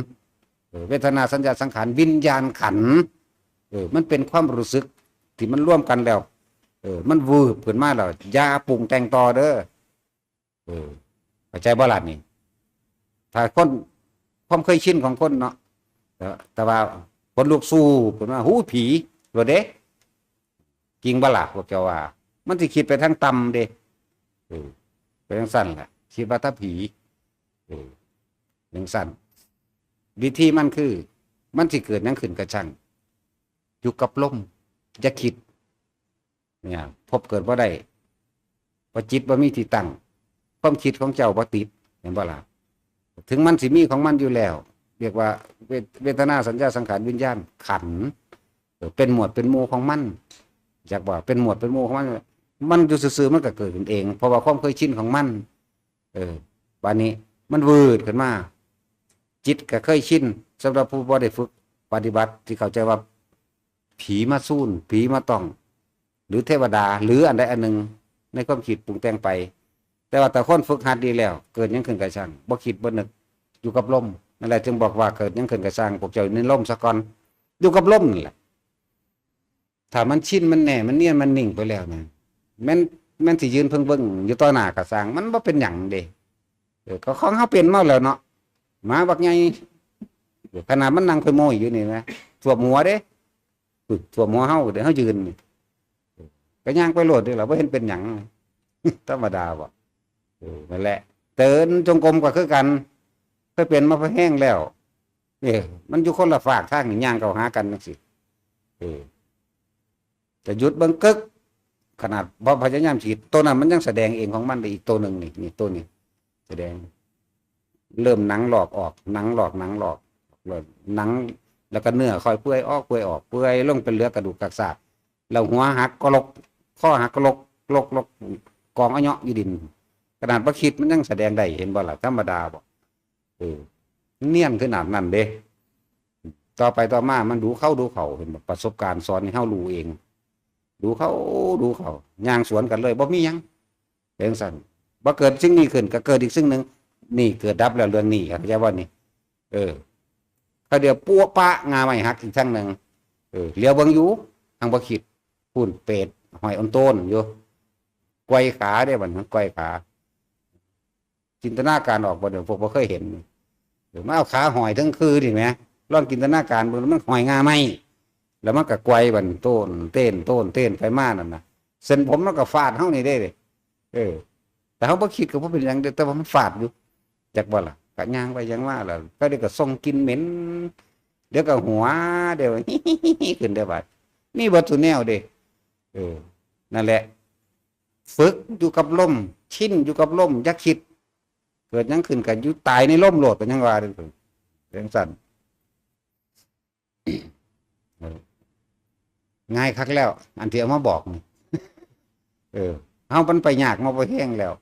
เออ เวทนาสัญญาสังขารวิญญาณขันธ์ เออ มันเป็นความรู้สึกที่มันรวมกันแล้ว เออ มันวืบขึ้นมาแล้ว อย่าปรุงแต่งต่อเด้อ เออ เข้าใจบ่ล่ะนี่ ถ้าคน ความเคยชินของคนเนาะ แต่ แต่ว่าคนลุกสู้ขึ้นมา หู ผี โลดเด้ จริงบ่ล่ะพวกเจ้าว่า มันสิคิดไปทางต่ำเด้ เออ เป็นจั่งซั้นล่ะ คิดว่าถ้าผี เออ จั่งซั้น วิธีมันคือ มันสิเกิดหยังขึ้นก็ช่าง อยู่กับลม อย่าคิด เนี่ย พบเกิดบ่ได้ เพราะจิตบ่มีที่ตั้ง ความคิดของเจ้าบ่ติด เห็นบ่ล่ะ ถึงมันสิมีของมันอยู่แล้ว เรียกว่าเวท เวทนาสัญญาสังขารวิญญาณขันธ์ เออ เป็นหมวดเป็นหมู่ของมัน จักว่าเป็นหมวดเป็นหมู่ของมัน มันอยู่ซื่อๆ มันก็เกิดขึ้นเอง เพราะว่าความเคยชินของมัน เออ บาดนี้มันวืดขึ้นมา จิตก็เคยชิน สำหรับผู้บ่ได้ฝึกปฏิบัติ ที่เข้าใจว่าผีมาซูน ผีมาต้อง หรือเทวดา หรืออันใดอันหนึ่ง ในความคิดปรุงแต่งไป แต่ว่าถ้าคนฝึกหัดดีแล้ว เกิดหยังขึ้นก็ช่าง บ่คิดบ่นึก อยู่กับลม นั่นแหละจึงบอกว่าเกิดหยังขึ้นก็ช่าง พวกเจ้าอยู่ในลมซะก่อน อยู่กับลมนั่นแหละ ถ้ามันชิน มันแน่ มันเนียน มันนิ่งไปแล้วนะ แม่น แม่นสิยืนเพิ่งเบิ่งอยู่ต่อหน้าก็ช่าง มันบ่เป็นหยังเด้ เออ ก็ของเฮาเป็นมาแล้วเนาะ หมาบักใหญ่ ขนาดมันนั่งค่อยโมยอยู่นี่นะ ท่วมหัวเด้ ปึกท่วมหัวเฮา เดี๋ยวเฮายืนนี่ ก็ย่างไปโลดเด้อล่ะ บ่เห็นเป็นหยัง ธรรมดาบ่ เออ นั่นแหละ เดินจงกรมก็คือกัน เคยเป็นมาพอแห้งแล้ว เออ มันอยู่คนละฟากทางนี่ ย่างเข้าหากันจั่งซี้ เออ จะหยุดเบิ่งกึก ขนาดบ่พยายามสิ ตัวนั้นมันยังแสดงเองของมันได้ อีกตัวหนึ่งนี่ นี่ตัวนี้ แสดง เริ่มหนังลอกออก หนังลอก หนังลอก เริ่มหนัง แล้วก็เนื้อค่อยเปื่อยออก เปื่อยออก เปื่อยลงเป็นเหลือกระดูกกากซาก แล้วหัวหักก็ลก คอหักก็ลก ลก ลก กองอะเยาะอยู่ดิน ขนาดบ่คิดมันยังแสดงได้ เห็นบ่ล่ะ ธรรมดาบ่ เออ เนียนขนาดนั้นเด้ ต่อไปต่อมามันดูเข้าดูเข้า เห็นบ่ ประสบการณ์สอนให้เฮารู้เอง ดูเข้าดูเข้า ย่างสวนกันเลย บ่มีหยัง เป็นจั่งซั้น บ่เกิดสิ่งนี้ขึ้น ก็เกิดอีกสิ่งหนึ่ง นี่เกิดดับแล้วเรื่องนี้ เข้าใจบ่นี่ เออ เขาเดี๋ยวปั๊วปะงาไม้หักอีกทางหนึ่ง เออ เหลียวเบิ่งอยู่ หังบ่คิด พู้นเปรตห้อยโอนโตนอยู่ ไกวขาเด้ บัดนั้นไกวขา จินตนาการออกบ่ เดี๋ยวพวกบ่เคยเห็น เออ มันเอาขาห้อยเทิงคือนี่แหม ลองจินตนาการเบิ่ง มันห้อยงาไม้ แล้วมันก็ไกวบัดนั้น โตนเต้น โตนเต้นไปมานั่นน่ะ เส้นผมมันก็ฟาดเฮานี่เด้ เออ แต่เฮาบ่คิดก็บ่เป็นหยังเด้ แต่ว่ามันฟาดอยู่ จักบ่ล่ะ ก็ย่างไปย่างมาล่ะ ก็เดี๋ยวก็ส่งกลิ่นเหม็น เดี๋ยวก็หัว เดี๋ยว ขึ้นเด้อบาด มีเบิดซุแนวเด้ เออ นั่นแหละ ฝึกอยู่กับลม ชินอยู่กับลม อย่าคิด เกิดหยังขึ้นก็อยู่ตายในลมโลด ก็ยังว่าเด้อ เป็นจั่งซั้น เออ ง่ายคักแล้ว อันที่เอามาบอกนี่ เออ เฮามันไปยากมาบ่แฮงแล้ว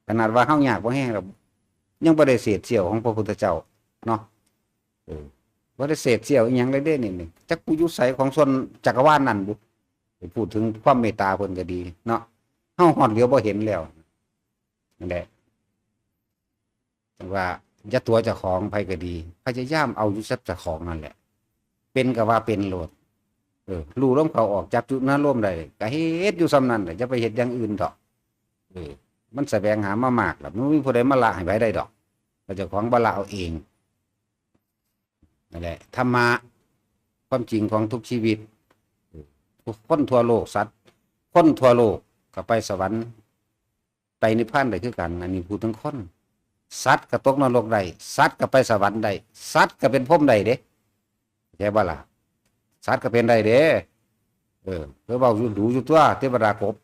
ขนาดว่าเฮายากบ่แฮงแล้ว ยังบ่ได้เศษเสี้ยวของพระพุทธเจ้าเนาะ เออ บ่ได้เศษเสี้ยวอีหยังเลยเด้นี่ นี่ จักกูอยู่ไสของส่วนจักรวาลนั่นบุ ไปพูดถึงความเมตตาเพิ่นก็ดีเนาะ เฮาฮอดเหลียวบ่เห็นแล้ว นั่นแหละ ว่าอย่าตั๋วเจ้าของไผก็ดี พยายามเอาอยู่กับเจ้าของนั่นแหละ เป็นก็ว่าเป็นโลด เออ รู้ลมเข้าออก จับจุดนั้นลมได้ ก็เฮ็ดอยู่ส่ำนั้นแหละ อย่าไปเฮ็ดอย่างอื่นดอก เออ มันแสวงหามามากแล้ว มันบ่มีผู้ใดมาละให้ไผได้ดอก ก็เจ้าของบ่ละเอาเอง นั่นแหละ ธรรมะ ความจริงของทุกชีวิต ทุกคนทั่วโลก สัตว์ คนทั่วโลก ก็ไปสวรรค์ ไปนิพพานได้คือกัน อันนี้พูดถึงคน สัตว์ก็ตกนรกได้ สัตว์ก็ไปสวรรค์ได้ สัตว์ก็เป็นพรหมได้เด้ เข้าใจบ่ล่ะ สัตว์ก็เป็นได้เด้ เออ เพิ่นเว้าอยู่ ดูอยู่ตัว เทวดากบ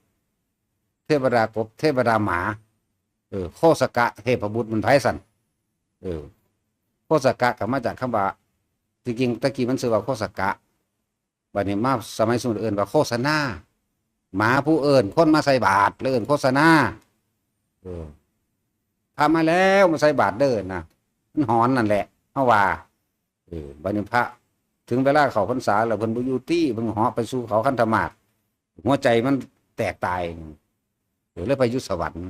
เทวดากบ เทวดาหมา เออ โคสกะเทพบุตรมันไผสั่น เออ โคสกะก็มาจากคำว่า จริงๆ ตะกี้มันชื่อว่าโคสกะ บัดนี้มาสมัยสมมุติเอิ้นว่าโฆษณา หมาผู้เอิ้นคนมาใส่บาตร แล้วเอิ้นโฆษณา เออ พระมาแล้ว มาใส่บาตรเด้อนะ มันหอนนั่นแหละ เฮาว่า เออ บัดนี้พระ ถึงเวลาเข้าพรรษาแล้ว เพิ่นบ่อยู่ติ เพิ่นเหาะไปสู่เขาคันธมาศ หัวใจมันแตกตาย เออ เลยไปอยู่สวรรค์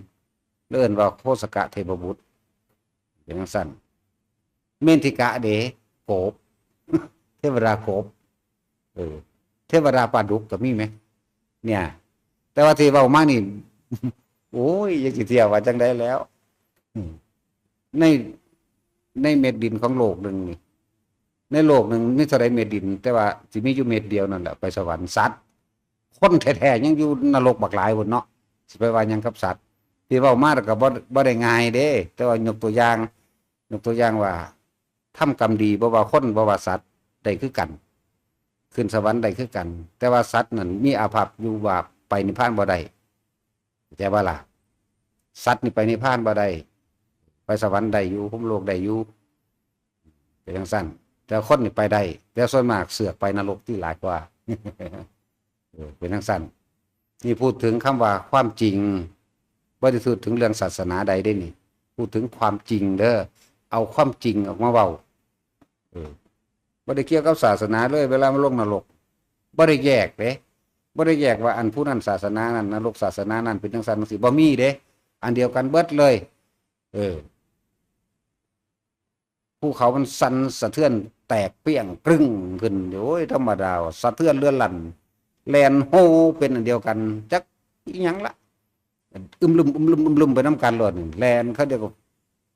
เลยเอิ้นว่าโคสกะเทพบุตร เป็นจั่งซั้น เมนทิกะเด้ กบ เทวดากบ เออ เทวดาปลาดุกก็มีไหม เนี่ย แต่ว่าที่เว้ามานี่ โอ้ย จักสิเทียบว่าจั่งใดแล้ว อืม ใน ในเม็ดดินของโลกหนึ่งนี่ ในโลกหนึ่งมีเท่าใดเม็ดดิน แต่ว่าสิมีอยู่เม็ดเดียวนั่นแหละ ไปสวรรค์ สัตว์ คนแท้ๆ ยังอยู่นรกบักหลายพุ้นเนาะ สิไปว่าหยังกับสัตว์ ที่เว้ามาแล้วก็บ่ บ่ได้ง่ายเด้ แต่ว่ายกตัวอย่าง ยกตัวอย่างว่า ทำกรรมดี บ่ว่าคน บ่ว่าสัตว์ ได้คือกัน ขึ้นสวรรค์ได้คือกัน แต่ว่าสัตว์นั่นมีอาภัพอยู่ว่าไปนิพพานบ่ได้ เข้าใจบ่ล่ะ สัตว์นี่ไปนิพพานบ่ได้ ไปสวรรค์ได้อยู่ พรหมโลกได้อยู่ เป็นจั่งซั้น แต่คนนี่ไปได้ แต่ส่วนมากเสือกไปนรกที่หลายกว่า เออ เป็นจั่งซั้น นี่พูดถึงคำว่าความจริง บ่ได้พูดถึงเรื่องศาสนาใดเด้นี่ พูดถึงความจริงเด้อ เอาความจริงออกมาเว้า เออ บ่ได้เกี่ยวกับศาสนาเลย เวลามันลงนรก บ่ได้แยกเด้ บ่ได้แยกว่าอันผู้นั้นศาสนานั้น นรกศาสนานั้นเป็นจั่งซั้นจั่งซี้ บ่มีเด้ อันเดียวกันเบิดเลย เออ ภูเขามันสั่นสะเทือนแตกเปี้ยงกรึ้งขึ้น โอ้ย ธรรมดาว่ะ สะเทือนเรือนลั่น แล่นโฮเป็นอันเดียวกัน จักอิหยังละ อึมลึม อึมลึม อึมลึมไปนำกันโลดนี่ แล่นเขาเดียวก็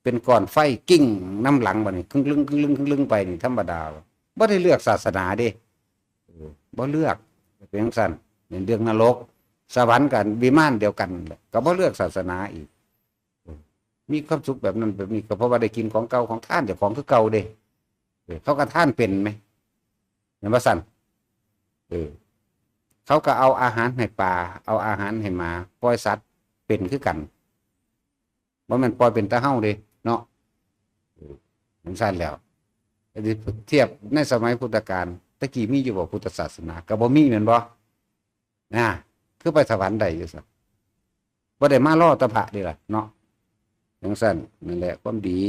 เป็นก้อนไฟกิ้งนำหลังบัดนี้ ครึ่งลึง ครึ่งลึง ครึ่งลึงไปนี่ ธรรมดาว่ะ บ่ได้เลือกศาสนาเด้ เออ บ่เลือก เป็นจั่งซั้น เป็นเรื่องนรก สวรรค์กับวิมานเดียวกันแหละ ก็บ่เลือกศาสนาอีก เออ มีความสุขแบบนั้นแบบนี้ ก็เพราะว่าได้กินของเก่าของทานเจ้าของคือเก่าเด้ เออ เขาก็ทานเป็นไหม แม่นบ่ซั้น เออ เขาก็เอาอาหารให้ปลา เอาอาหารให้หมา ปล่อยสัตว์เป็นคือกัน บ่แม่นปล่อยเป็นแต่เฮาเด้ เนาะ เออ จั่งซั้นแล้ว เทียบในสมัยพุทธกาล ตะกี้มีอยู่บ่พุทธศาสนา ก็บ่มีแม่นบ่ นะ คือไปสวรรค์ได้อยู่ซั่น บ่ได้มารอแต่พระเด้ล่ะเนาะ จั่งซั้น นั่นแหละความดี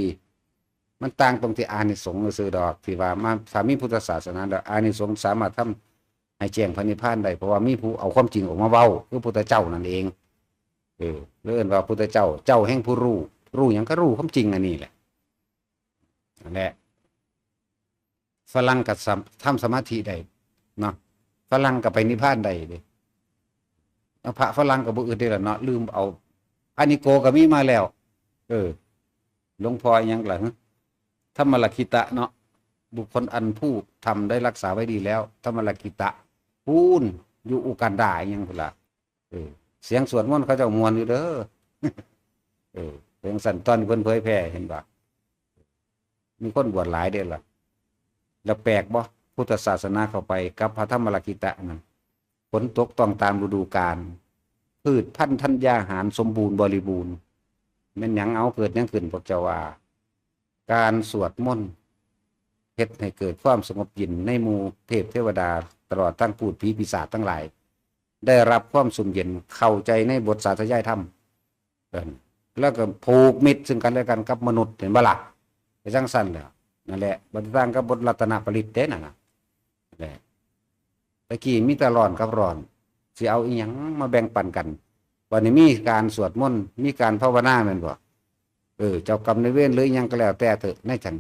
มันต่างตรงที่อานิสงส์ซื่อๆดอก ที่ว่ามา ถ้ามีพุทธศาสนาแล้ว อานิสงส์สามารถทำให้แจ้งพระนิพพานได้ เพราะว่ามีผู้เอาความจริงออกมาเว้า คือพุทธเจ้านั่นเอง เออ เลยเอิ้นว่าพุทธเจ้า เจ้าแห่งผู้รู้ รู้หยัง ก็รู้ความจริงอันนี้แหละ นั่นแหละ ฝรั่งก็สาม- ทำสมาธิได้เนาะ ฝรั่งก็ไปนิพพานได้เด้ เอา พระฝรั่งก็บ่อึดเด้ล่ะเนาะ ลืมเอา พระนิโกก็มีมาแล้ว เออ หลวงพ่ออิหยังล่ะ ธรรมลคิตะเนาะ บุคคลอันผู้ธรรมได้รักษาไว้ดีแล้ว ธรรมลคิตะ พู้น อยู่อูกันดาอิหยังพุ้นล่ะ เออ เสียงสวดมนต์เขาเจ้าม่วนอยู่เด้อ เออ เป็นจั่งซั้น ตอนเพิ่นเผยแผ่ เห็นบ่ มีคนบวชหลายเด้ล่ะ แล้วแปลกบ่ พุทธศาสนาเข้าไปกับพระธรรมลคิตะนั่น ฝนตกต้องตามฤดูกาล พืชพันธุ์ธัญญาหารสมบูรณ์บริบูรณ์ แม่นหยัง เอา เกิดหยังขึ้น พวกเจ้าว่า การสวดมนต์เฮ็ดให้เกิดความสงบเย็นในหมู่เทพเทวดา ตลอดทั้งพูดผีปีศาจทั้งหลาย ได้รับความชุ่มเย็น เข้าใจในบทสาธยายธรรม เอิ้น แล้วก็ผูกมิตรซึ่งกันและกันกับมนุษย์ เห็นบ่ล่ะ ไปจั่งซั้นแหล้ว นั่นแหละ บ่ต่างกับบทรัตนปริตรเด้นั่นน่ะ นั่นแหละ ตะกี้มีแต่ร้อนกับร้อน สิเอาอิหยังมาแบ่งปันกัน บัดนี้มีการสวดมนต์ มีการภาวนาแม่นบ่ เออ เจ้ากรรมนายเวรหรืออิหยังก็แล้วแต่เถอะ ในจั่ง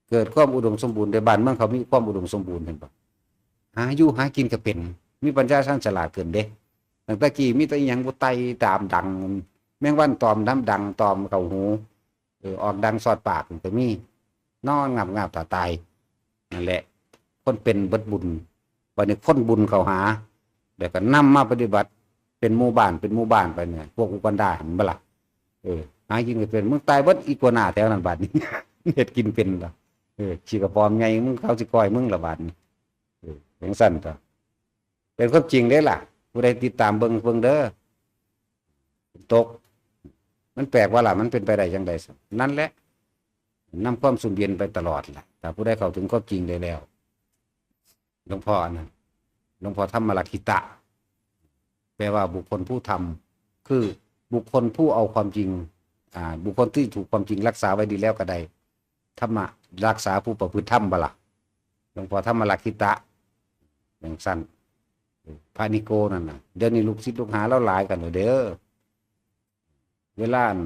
เกิดความอุดมสมบูรณ์ ในบ้านเมืองเขามีความอุดมสมบูรณ์ เห็นบ่ หาอยู่หากินก็เป็น มีปัญญาชาญฉลาดขึ้นเด้ ตั้งแต่กี้มีแต่อิหยังบ่ ไต่ดามดัง แมงวันตอมดำดังตอมเข้าหู เออ ออกดังสอดปากก็มี นอนงับงับถ่าตาย นั่นแหละ คนเป็นเบิดบุญ บัดนี้คนบุญเข้าหา แล้วก็นำมาปฏิบัติ เป็นหมู่บ้าน เป็นหมู่บ้านไปเนี่ย พวกอุกันดาเห็นบ่ล่ะ เออ หากินก็เป็น มึงตายเบิดอีกัวหน้าแถวนั้นบัดนี้ เฮ็ดกินเป็นล่ะ เออ ขี้กระปอมไง มึงเขาสิก้อยมึงละบัดนี้ เออ จังซั่นก็ เป็นความจริงเด้ล่ะ ผู้ใดติดตามเบิ่ง เบิ่งเด้อ ตก มันแปลกว่าล่ะ มันเป็นไปได้จังใด๋ นั่นแหละ นำความสุขเย็นไปตลอดล่ะ ถ้าผู้ใดเข้าถึงความจริงได้แล้ว หลวงพ่ออันนั้น หลวงพ่อธรรมรักขิตะ แปลว่าบุคคลผู้ทำ คือบุคคลผู้เอาความจริง อ่า บุคคลที่ถูกความจริงรักษาไว้ดีแล้วก็ได้ ธรรมะ รักษาผู้ประพฤติธรรมบ่ล่ะ หลวงพ่อธรรมรักขิตะ จังซั่น พระนิโกนั่นน่ะ เดี๋ยวนี้ลูกศิษย์ลูกหาลาวหลายกันแล้วเด้อ เวลาอัน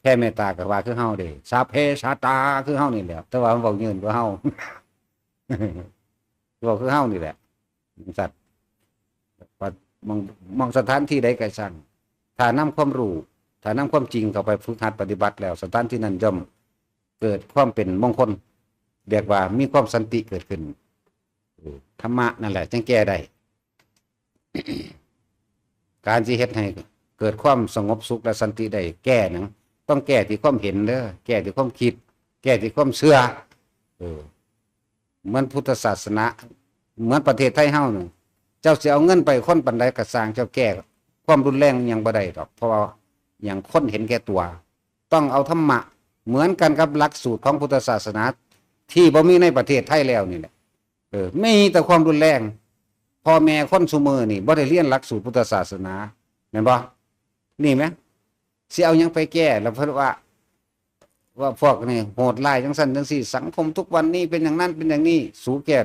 แผ่เมตตาก็ว่าคือเฮาเด้ สัพเพสัตตา คือเฮานี่แหละ แต่ว่ามันเว้ายืนกว่าเฮา เว้าคือเฮานี่แหละ จังซั่น ว่าหม่อง หม่องสถานที่ใดก็ช่าง ถ้านำความรู้ ถ้านำความจริงเข้าไปฝึกหัดปฏิบัติแล้ว สถานที่นั้นย่อมเกิดความเป็นมงคล เรียกว่ามีความสันติเกิดขึ้น เออ ธรรมะนั่นแหละจึงแก้ได้ การสิเฮ็ดให้เกิดความสงบสุขและสันติได้ แก้หยัง ต้องแก้ที่ความเห็นเด้อ แก้ที่ความคิด แก้ที่ความเชื่อ เออ เหมือนพุทธศาสนา เหมือนประเทศไทยเฮานี่ เจ้าสิเอาเงินไปคนปานใดก็ซ่าง เจ้าแก้ความรุนแรงอิหยังบ่ได้ดอก เพราะว่าหยัง คนเห็นแก่ตัว ต้องเอาธรรมะ เหมือนกันกับหลักสูตรของพุทธศาสนา ที่บ่มีในประเทศไทยแล้วนี่แหละ เออ มีแต่ความรุนแรง พ่อแม่คนซุมื้อนี่บ่ได้เรียนหลักสูตรพุทธศาสนา แม่นบ่ นี่แหม สิเอาหยังไปแก้ แล้วเพิ่นว่า ว่าพวกนี่โหดร้ายจังซั่นจังซี่ สังคมทุกวันนี้เป็นอย่างนั้นเป็นอย่างนี้ สูแก้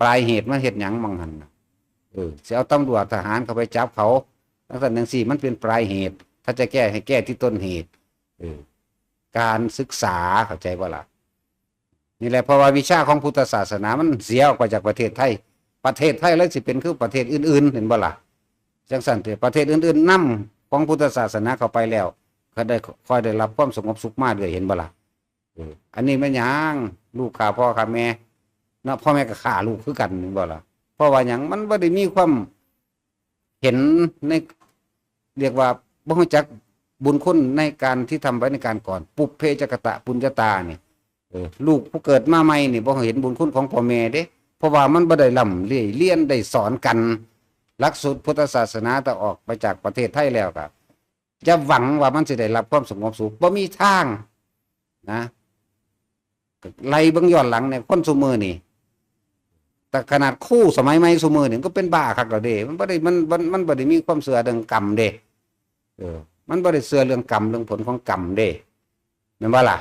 ปลายเหตุมันเฮ็ดหยังหม่องหั่นน่ะ เออ สิเอาตำรวจทหารเข้าไปจับเขา จังซั่นจังซี่ มันเป็นปลายเหตุ ถ้าจะแก้ให้แก้ที่ต้นเหตุ เออ การศึกษา เข้าใจบ่ล่ะ นี่แหละ เพราะว่าวิชาของพุทธศาสนามันเสียออกไปจากประเทศไทย ประเทศไทยเลยสิเป็นคือประเทศอื่นๆ เห็นบ่ล่ะ จังซั่นเถอะ ประเทศอื่นๆ นำของพุทธศาสนาเข้าไปแล้ว ก็ได้ ค่อยได้รับความสงบสุขมาเรื่อย เห็นบ่ล่ะ เออ อันนี้แม่นหยัง ลูกฆ่าพ่อฆ่าแม่ เนาะ พ่อแม่ก็ฆ่าลูกคือกัน เห็นบ่ล่ะ เพราะว่าหยัง มันบ่ได้มีความเห็นใน เรียกว่าบ่รู้จักบุญคุณในการที่ทำไว้ในการก่อน ปุพเพจกตปุญญาตานี่ เออ ลูกผู้เกิดมาใหม่นี่บ่เห็นบุญคุณของพ่อแม่เด้ เพราะว่ามันบ่ได้ร่ำเรียน เรียนได้สอนกัน หลักสูตรพุทธศาสนาถ้าออกไปจากประเทศไทยแล้วก็ อย่าหวังว่ามันสิได้รับความสงบสุข บ่มีทาง นะ ไล่เบิ่งย้อนหลังเนี่ย คนซุมื้อนี่ แต่ขนาดครูสมัยใหม่ซุมื้อนี่ก็เป็นบ้าคักแล้วเด้ มันบ่ได้ มัน มัน มันบ่ได้มีความเชื่อเรื่องกรรมเด้ เออ มันบ่ได้เชื่อเรื่องกรรม เรื่องผลของกรรมเด้ แม่นบ่ล่ะ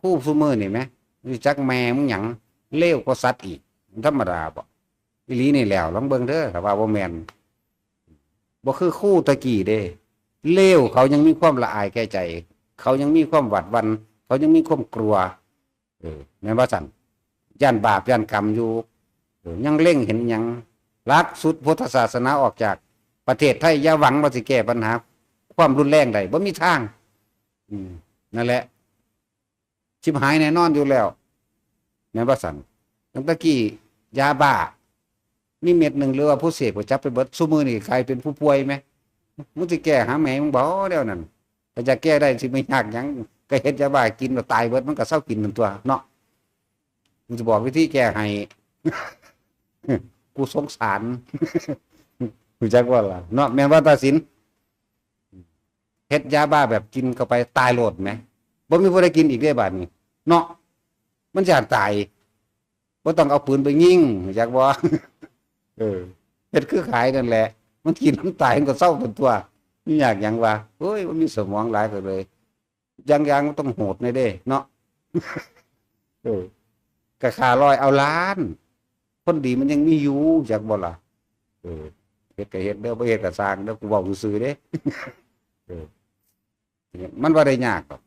ครูซุมื้อนี่แหม รู้จักแม่มึงหยัง เลวกว่าสัตว์อีก มันธรรมดาบ่ อีหลีนี่แหล้ว ลองเบิ่งเด้อ ถ้าว่าบ่แม่น บ่คือครูตะกี้เด้ เลวเขายังมีความละอายแก่ใจ เขายังมีความหวาดหวั่น เขายังมีความกลัว เออ แม่นบ่ซั่น ย้านบาปย้านกรรมอยู่ เออ ยังเล็งเห็นหยัง หลักสูตรพุทธศาสนาออกจากประเทศไทย อย่าหวังว่าสิแก้ปัญหาความรุนแรงได้ บ่มีทาง อืม นั่นแหละ ชิบหายแน่นอนอยู่แล้ว แม่นบ่ซั่น ตั้งแต่กี้ยาบ้า มีเม็ดหนึ่งหรือว่าผู้เสพก็จับไปเบิด ซุมื้อนี่กลายเป็นผู้ป่วยแหม มึงสิแก้หาแม่มึงบ่ แนวนั้น ถ้าจะแก้ได้สิไม่ยากหยัง ก็เฮ็ดยาบ้ากินแล้วตายเบิด มันก็เซากินนั่นตั๊วเนาะ มึงสิบอกวิธีแก้ให้ กูสงสาร รู้จักบ่ล่ะ เนาะ แม่นบ่ ตาสิน เฮ็ดยาบ้าแบบกินเข้าไปตายโลดแหม บ่มีผู้ใดกินอีกเด้บาดนี้ เนาะ มันย้านตาย บ่ต้องเอาปืนไปยิง รู้จักบ่ เออ เฮ็ดคือขายนั่นแหละ มันกินมันตายมันก็เซาตั๊วตั๊ว มียากหยังวะ โอ้ย มันมีสมองหลายก็เลย อย่าง อย่างมันต้องโหดแน่เด้ เนาะ เออ ก็ฆ่าร้อยเอาล้าน คนดีมันยังมีอยู่ รู้จักบ่ล่ะ เออ เฮ็ดก็เฮ็ดเด้อ บ่เฮ็ดก็ซ่างเด้อ กูเว้าซื่อๆเด้ เออ มันบ่ได้ยากดอก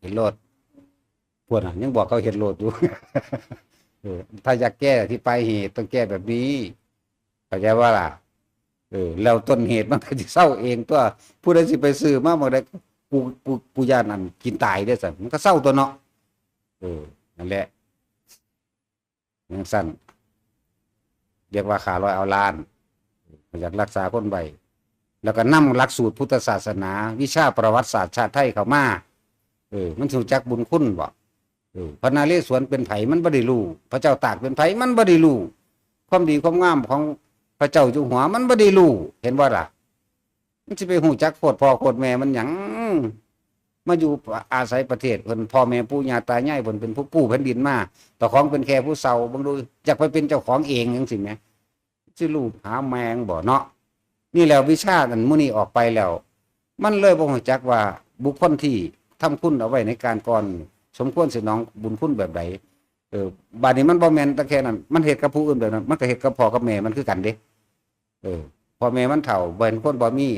เฮ็ดโลด พวกนั้นยังบอกเขาเฮ็ดโลดอยู่ เออ ถ้าอยากแก้ที่ปลายเหตุต้องแก้แบบนี้ เข้าใจว่าล่ะ เออ แล้วต้นเหตุมันก็สิเซาเองตั๊ว ผู้ใดสิไปซื้อมาเมื่อใด กู กู กูย้านอันกินตายเด้อ ซั่น มันก็เซาตั๊วเนาะ เออ นั่นแหละ จั่งซั้น เรียกว่าฆ่าร้อยเอาล้าน อยากรักษาคนไว้ แล้วก็นำหลักสูตรพุทธศาสนา วิชาประวัติศาสตร์ชาติไทยเข้ามา เออ มันสิรู้จักบุญคุณบ่ เออ พระนเรศวรเป็นไผมันบ่ได้รู้ พระเจ้าตากเป็นไผมันบ่ได้รู้ ความดีความงามของพระเจ้าอยู่หัวมันบ่ได้รู้ เห็นบ่ล่ะ มันสิไปรู้จักโคตรพ่อโคตรแม่มันหยัง มาอยู่อาศัยประเทศเพิ่น พ่อแม่ปู่ย่าตายายเพิ่นเป็นผู้กู้แผ่นดินมา เจ้าของเป็นแค่ผู้เช่า เบิ่งดู อยากไปเป็นเจ้าของเองจั่งซี้แหม สิรู้หาแม่งบ่เนาะ นี่แหละวิชาอันมื้อนี้ออกไปแล้ว มันเลยบ่รู้จักว่าบุคคลที่ทำคุณเอาไว้ในการก่อน สมควรสนองบุญคุณแบบใด เออ บาดนี้มันบ่แม่นแต่แค่นั้น มันเฮ็ดกับผู้อื่นแบบนั้น มันก็เฮ็ดกับพ่อกับแม่มันคือกันเด้ เออ พ่อแม่มันเฒ่า เป็นคนบ่มี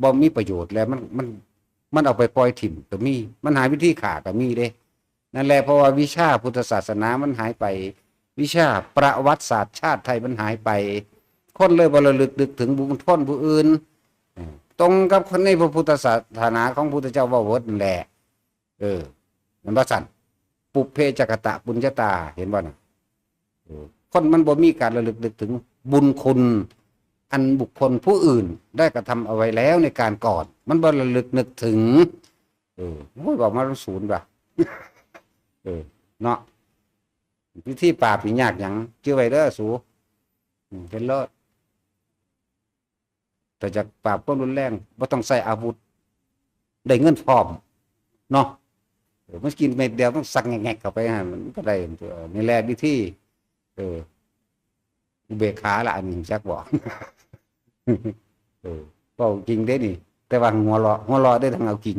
บ่มีประโยชน์แล้ว มัน มัน มันเอาไปปล่อยถิ่มก็มี มันหาวิธีฆ่าก็มีเด้ นั่นแหละ เพราะว่าวิชาพุทธศาสนามันหายไป วิชาประวัติศาสตร์ชาติไทยมันหายไป คนเลยบ่ระลึกนึกถึงบุญคุณผู้อื่น เออ ตรงกับในพระพุทธศาสนาของพุทธเจ้าเว้าเบิดนั่นแหละ เออ แม่นบ่ซั่น ปุพเพจกตปุญญาตา เห็นบ่น่ะ เออ คนมันบ่มีการระลึกนึกถึงบุญคุณ อันบุคคลผู้อื่นได้กระทำเอาไว้แล้วในการก่อน มันบ่ระลึกนึกถึง เออ โอ้ย บอกมาศูนย์ว่ะ เออ เนาะ วิธีปราบนี่ยากหยัง จื่อไว้เด้อสู อืม เป็นเลิศ แต่จะปราบความรุนแรง บ่ต้องใช้อาวุธ ได้เงินพร้อม เนาะ เออ มันกินเม็ดเดียว ต้องสักแงกๆเข้าไปหั่น มันก็ได้ นี่แหละวิธี เออ อุเบกขาละ อันนี้จักบอก เออ เว้าจริงเด้นี่ แต่ว่าหัวเราะ หัวเราะได้ทั้งเอาจริง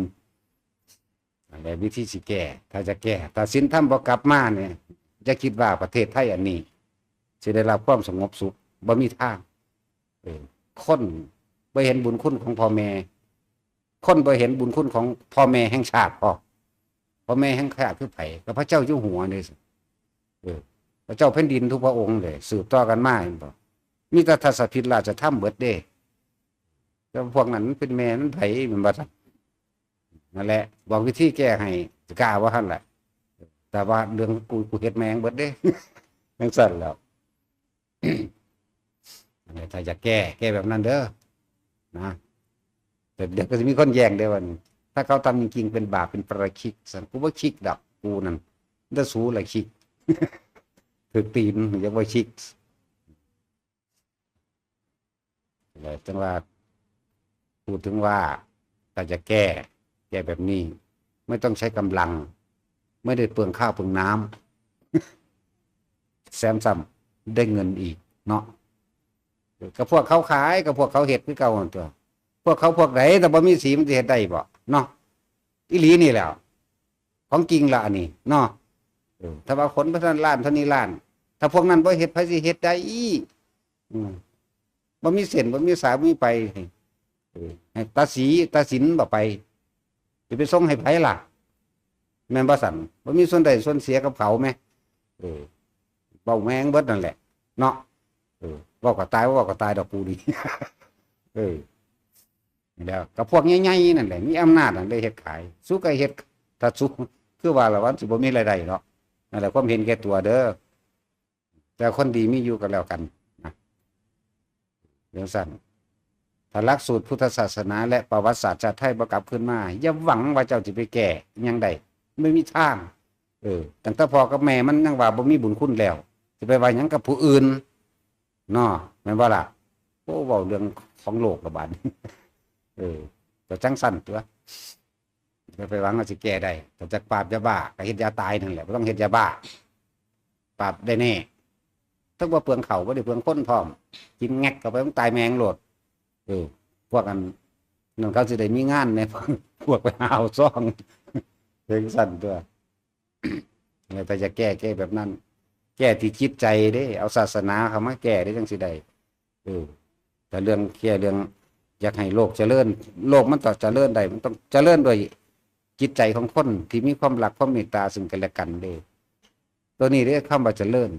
อันนี้วิธีสิแก้ ถ้าจะแก้ ถ้าศีลธรรมบ่กลับมาเนี่ย จะคิดว่าประเทศไทยอันนี้ สิได้รับความสงบสุข บ่มีทาง เออ คนบ่เห็นบุญคุณของพ่อแม่ คนบ่เห็นบุญคุณของพ่อแม่แห่งชาติพร้อม พ่อแม่แห่งชาติคือไผ ก็พระเจ้าอยู่หัวนี่สิ เออ พระเจ้าแผ่นดินทุกพระองค์เลย สืบต่อกันมา เห็นบ่ มีแต่ทศพิธราชธรรมเบิดเด้ แต่พวกนั้นมันเป็นแม่มันไผ แม่นบ่ซั่น นั่นแหละ บอกวิธีแก้ให้ กล้าว่าหั่นแหละ แต่ว่าเรื่องกู กูเฮ็ดแม่งเบิดเด้ จั่งซั่นแล้ว อันนี้ถ้าอยากแก้ แก้แบบนั้นเด้อ นะ แต่เดี๋ยวก็สิมีคนแย้งเด้อว่านี่ ถ้าเขาทำจริงๆเป็นบาปเป็นปาราชิก ซั่น กูบ่ชิกดอก กูนั่น แต่สูละชิก ถืกตีน อยากว่าชิก แล้วจั่งว่า พูดถึงว่า ถ้าจะแก้ แก้แบบนี้ ไม่ต้องใช้กำลัง ไม่ได้เปลืองข้าวเปลืองน้ำ แซมซ้ำได้เงินอีกเนาะ ก็พวกเขาขาย ก็พวกเขาเฮ็ดคือเก่าหั่นตั๊ว พวกเขาพวกใด แต่บ่มีศีลมันสิเฮ็ดได้บ่เนาะ อีหลีนี่แหละ ของจริงละอันนี้เนาะ เออ ถ้าว่าคนบ่ทันล้านเท่านี้ล้าน ถ้าพวกนั้นบ่เฮ็ด ไผสิเฮ็ดได้อีก อืม บ่มีเส้น บ่มีสาย บ่มีไป เออ ให้ตาสี ตาสินบ่ไป สิไปส่งให้ไผล่ะ แม่นบ่ซั่น บ่มีส่วนได้ส่วนเสียกับเขาแหม เออ เว้าแม่งเบิดนั่นแหละ เนาะ เออ เว้าก็ตาย บ่เว้าก็ตายดอกกูนี่ เออ แล้วก็พวกใหญ่ๆนั่นแหละ มีอำนาจนั่นได้เฮ็ดขาย สูก็เฮ็ด ถ้าสู คือว่าละ มันสิบ่มีรายได้เนาะ นั่นแหละ ความเห็นแก่ตัวเด้อ แต่คนดีมีอยู่ก็แล้วกันนะ จั่งซั้น ถ้าหลักสูตรพุทธศาสนาและประวัติศาสตร์ชาติไทยบ่กลับคืนมา อย่าหวังว่าเจ้าสิไปแก้อิหยังได้ บ่มีทาง เออ ตั้งแต่พ่อกับแม่มันยังว่าบ่มีบุญคุณแล้ว สิไปว่าหยังกับผู้อื่น เนาะ แม่นบ่ล่ะ โอ้ เว้าเรื่องของโลกละบาดนี้ เออ ก็จั่งซั้นตั๊ว อย่าไปหวังว่าสิแก้ได้ ถ้าจะปราบยาบ้า ก็เฮ็ดยาตายนั่นแหละ บ่ต้องเฮ็ดยาบ้า ปราบได้แน่ ทั้งบ่เปลืองข้าว บ่ได้เปลืองคนพร้อม กินแง็กเข้าไป มันตายแม่งโลด เออ พวกอัน นั่นเขาสิได้มีงานแหน่ พวกไปหาเอาซอง จั่งซั้นตั๊ว แล้วถ้าจะแก้ แก้แบบนั้น แก้ที่จิตใจเด้ เอาศาสนาเข้ามาแก้เด้ จั่งสิได้ เออ แต่เรื่องแก้เรื่อง อยากให้โลกเจริญ โลกมันต้องเจริญได้ มันต้องเจริญด้วยจิตใจของคนที่มีความรัก ความเมตตาซึ่งกันและกันเด้ ตัวนี้เด้คำว่าเจริญ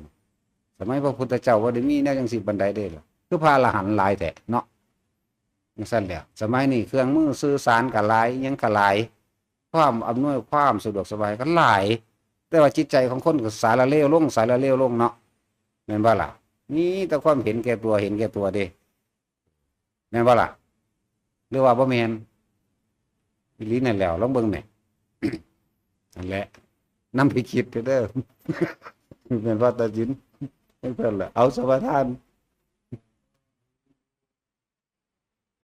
สมัยพระพุทธเจ้าบ่ได้มีแนวจังซี่ปานใดเด้ล่ะ คือพระอรหันต์หลายแท้เนาะ จังซั่นแหละ สมัยนี้เครื่องมือสื่อสารก็หลาย หยังก็หลาย ความอำนวยความสะดวกสบายก็หลาย แต่ว่าจิตใจของคนก็สารเลวลง สารเลวลงเนาะ แม่นบ่ล่ะ มีแต่ความเห็นแก่ตัว เห็นแก่ตัวเด้ แม่นบ่ล่ะ หรือว่าบ่แม่น อีหลีนั่นแหล้ว ลองเบิ่งแหน่ นั่นแหละ นำไปคิดเด้อ แม่นว่าตัดสิน จังซั่นแหละ เอาสมาทาน